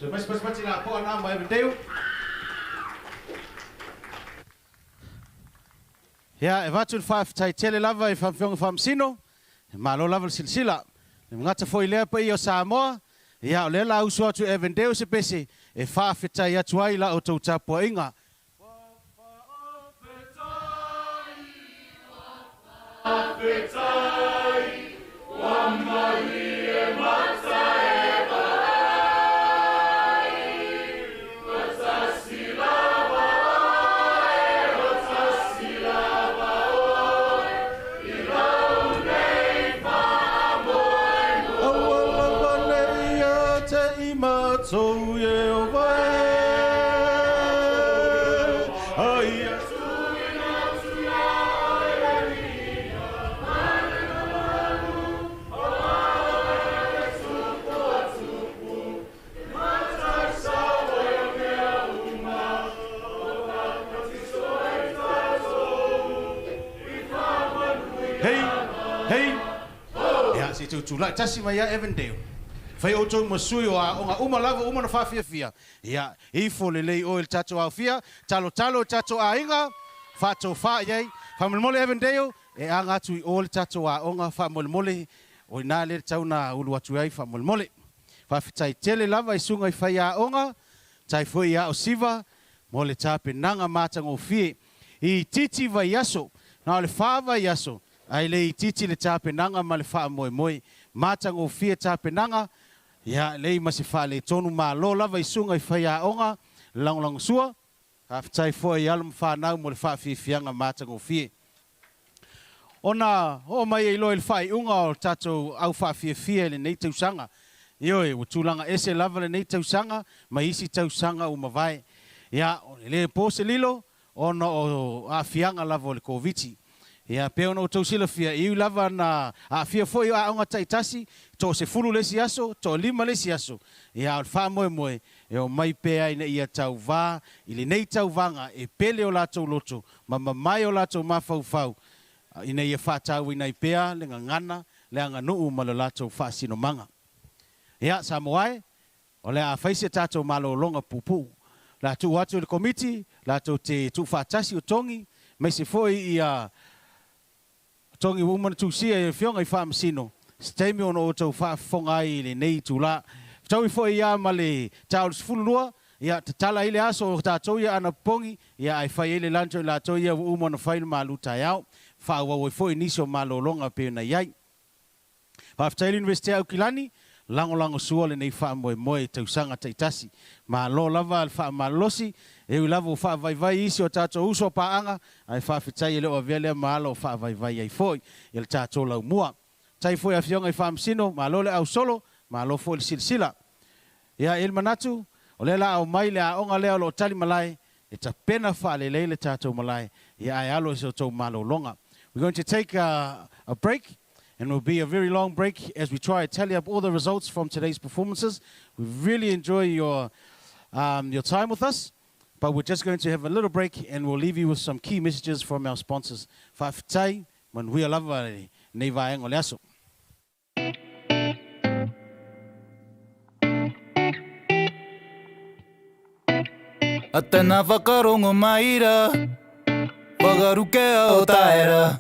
Toe fai se patipati lapoa lena ma Evandale. Ia, e avatu le faafetai tele lava i Afioga Faamasino, malo lava le silasila. Le gata foi lea paia o Samoa, ia o lea la usu atu Evandale se pese e faafetai atu ai la outou tapuaiga. Aua lava ne i ia te i matou Ieova e, a ia tuuina atu ia oe le viiga ma le mamalu, aua o oe le Tupu o tupu, le Matai-sao ai o mea uma, o papatiso ai tatou i faamanuiaga. Hei, hei, ia, se i toe tulai tasi mai ia Evandale. Fai outou ma sui o aoga uma lava uma na faafiafia. Ia, ifo lelei oe i le tatou aofia, talotalo i tatou aiga, faatofa i ai. Faamolemole Evandale, e aga atu i o le tatou aoga, faamolemole, o i ina lea e tatau ona ulu atu ai faamolemole. Faafetai tele lava i susuga i faiaoga, tai foi ia Siva mo le tapenaga matagofie. I itiiti vaiaso, na o le 4 vaiaso, ae le itiiti le tapenaga ma le faamoemoe. Matagofie tapenaga, ia lei ma se faaletonu. Malo lava i susuga i faiaoga, lagolagosua, faafetai foi i alo ma fanau mo le faafiafiaga matagofie. Ona oo mai ai loa i le faaiuga o le tatou au faafiafia i lenei tausaga. Ioe, ua tulaga ese lava lenei tausaga ma isi tausaga ua mavae. Ia, e le po se lilo ona o aafiaga lava o le Koviti. Ia, pei ona outou silafia, e ui lava na aafia foi aoga taitasi, toa-10 le isi aso, toa-5 le isi aso. Ia, a o le faamoemoe, e omai pea ina ia tauvā i lenei tauvaga e pele o latou loto ma mamae o latou mafaufau ina ia faatauaina ai pea le gagana, le aganuu ma le latou faasinomaga. Ia, Samoa e, o le a fai se tatou malologa puupuu. O le a tuu atu i le Komiti latou te tuufaatasi o togi, aemaise foi ia togi ua uma ona tusia e Afioga i Faamasino, se taimi ona outou faafofoga ai i lenei itula. Fetaui foi ia ma le ta o le 12, ia tatala ai le aso o tatou ia anapopogi, ia ae fai ai le lunch o i latou ia ua uma ona fai le malu taeao. Faaauau ai foi nisi o malologa e pei ona i ai. Faafetai i le Iunivesite Aukilani, lagolagosua lenei faamoemoe i tausaga taitasi. Malo lava le faamalolosi, e ui lava ua faavaivai isi o tatou uso a paaga, ae faafetai e le o avea lea ma ala o faavaivai ai foi i le tatou laumua. Tai foi Afioga i Faamasino, malo le ausolo, malo foi le silasila. Ia, e i ai le manatu, o lea la a omai le aoga lea o lo o tali malae, e tapena faalelei le tatou malae, ia ae alo i se tou malologa. We're going to take a break, and it will be a very long break as we try to tally up all the results from today's performances. We really enjoy your time with us, but we're just going to have a little break and we'll leave you with some key messages from our sponsors. Faafetai, manuia lava nei vaega o le aso. A tena whakarongo mai ra, whakarukea o taera.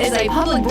is a public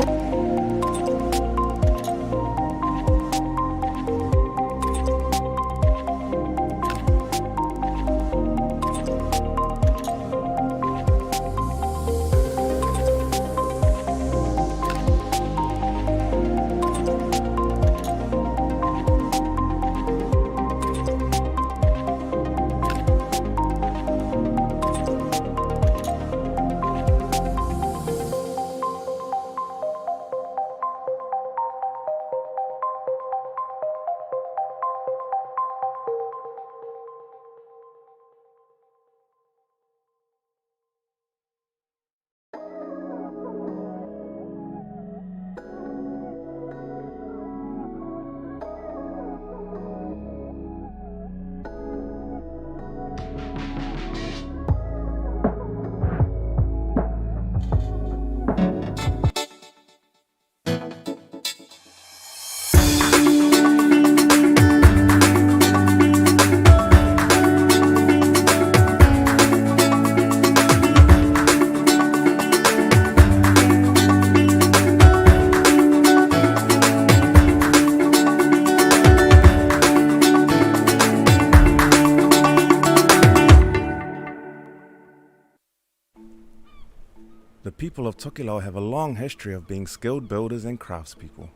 The people of Tokelau have a long history of being skilled builders and craftspeople.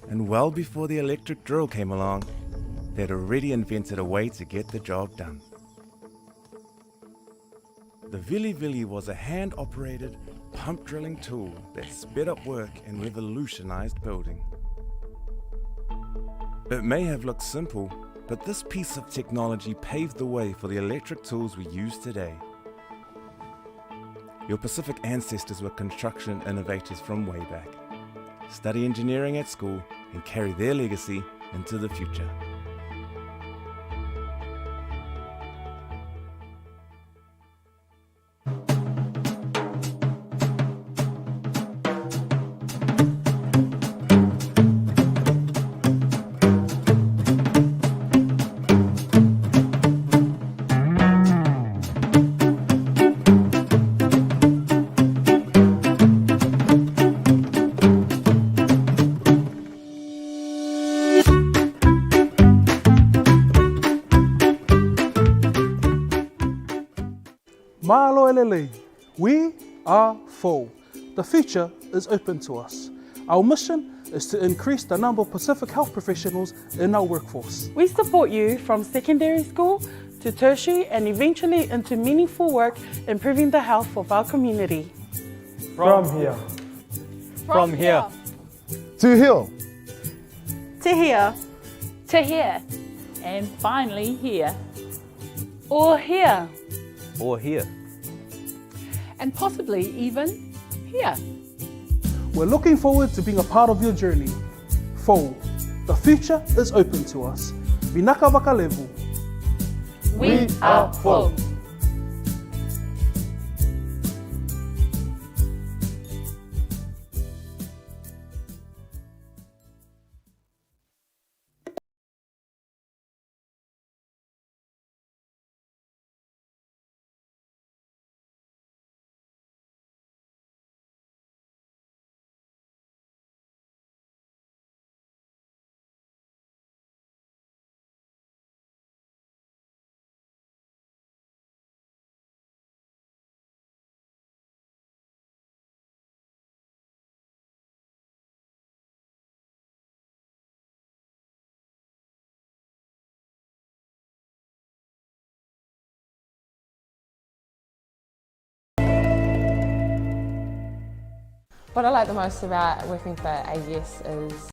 And well before the electric drill came along, they'd already invented a way to get the job done. The Vili Vili was a hand operated pump drilling tool that sped up work and revolutionized building. It may have looked simple, but this piece of technology paved the way for the electric tools we use today. Your Pacific ancestors were construction innovators from way back. Study engineering at school and carry their legacy into the future. Malo elelei. We are full. The future is open to us. Our mission is to increase the number of Pacific health professionals in our workforce. We support you from secondary school to tertiary and eventually into meaningful work improving the health of our community. From here. From here. To here. To here. To here. And finally here. Or here. Or here. And possibly even here. We're looking forward to being a part of your journey. For the future is open to us. Vinaka Vakalevu. We are full. What I like the most about working for AGS is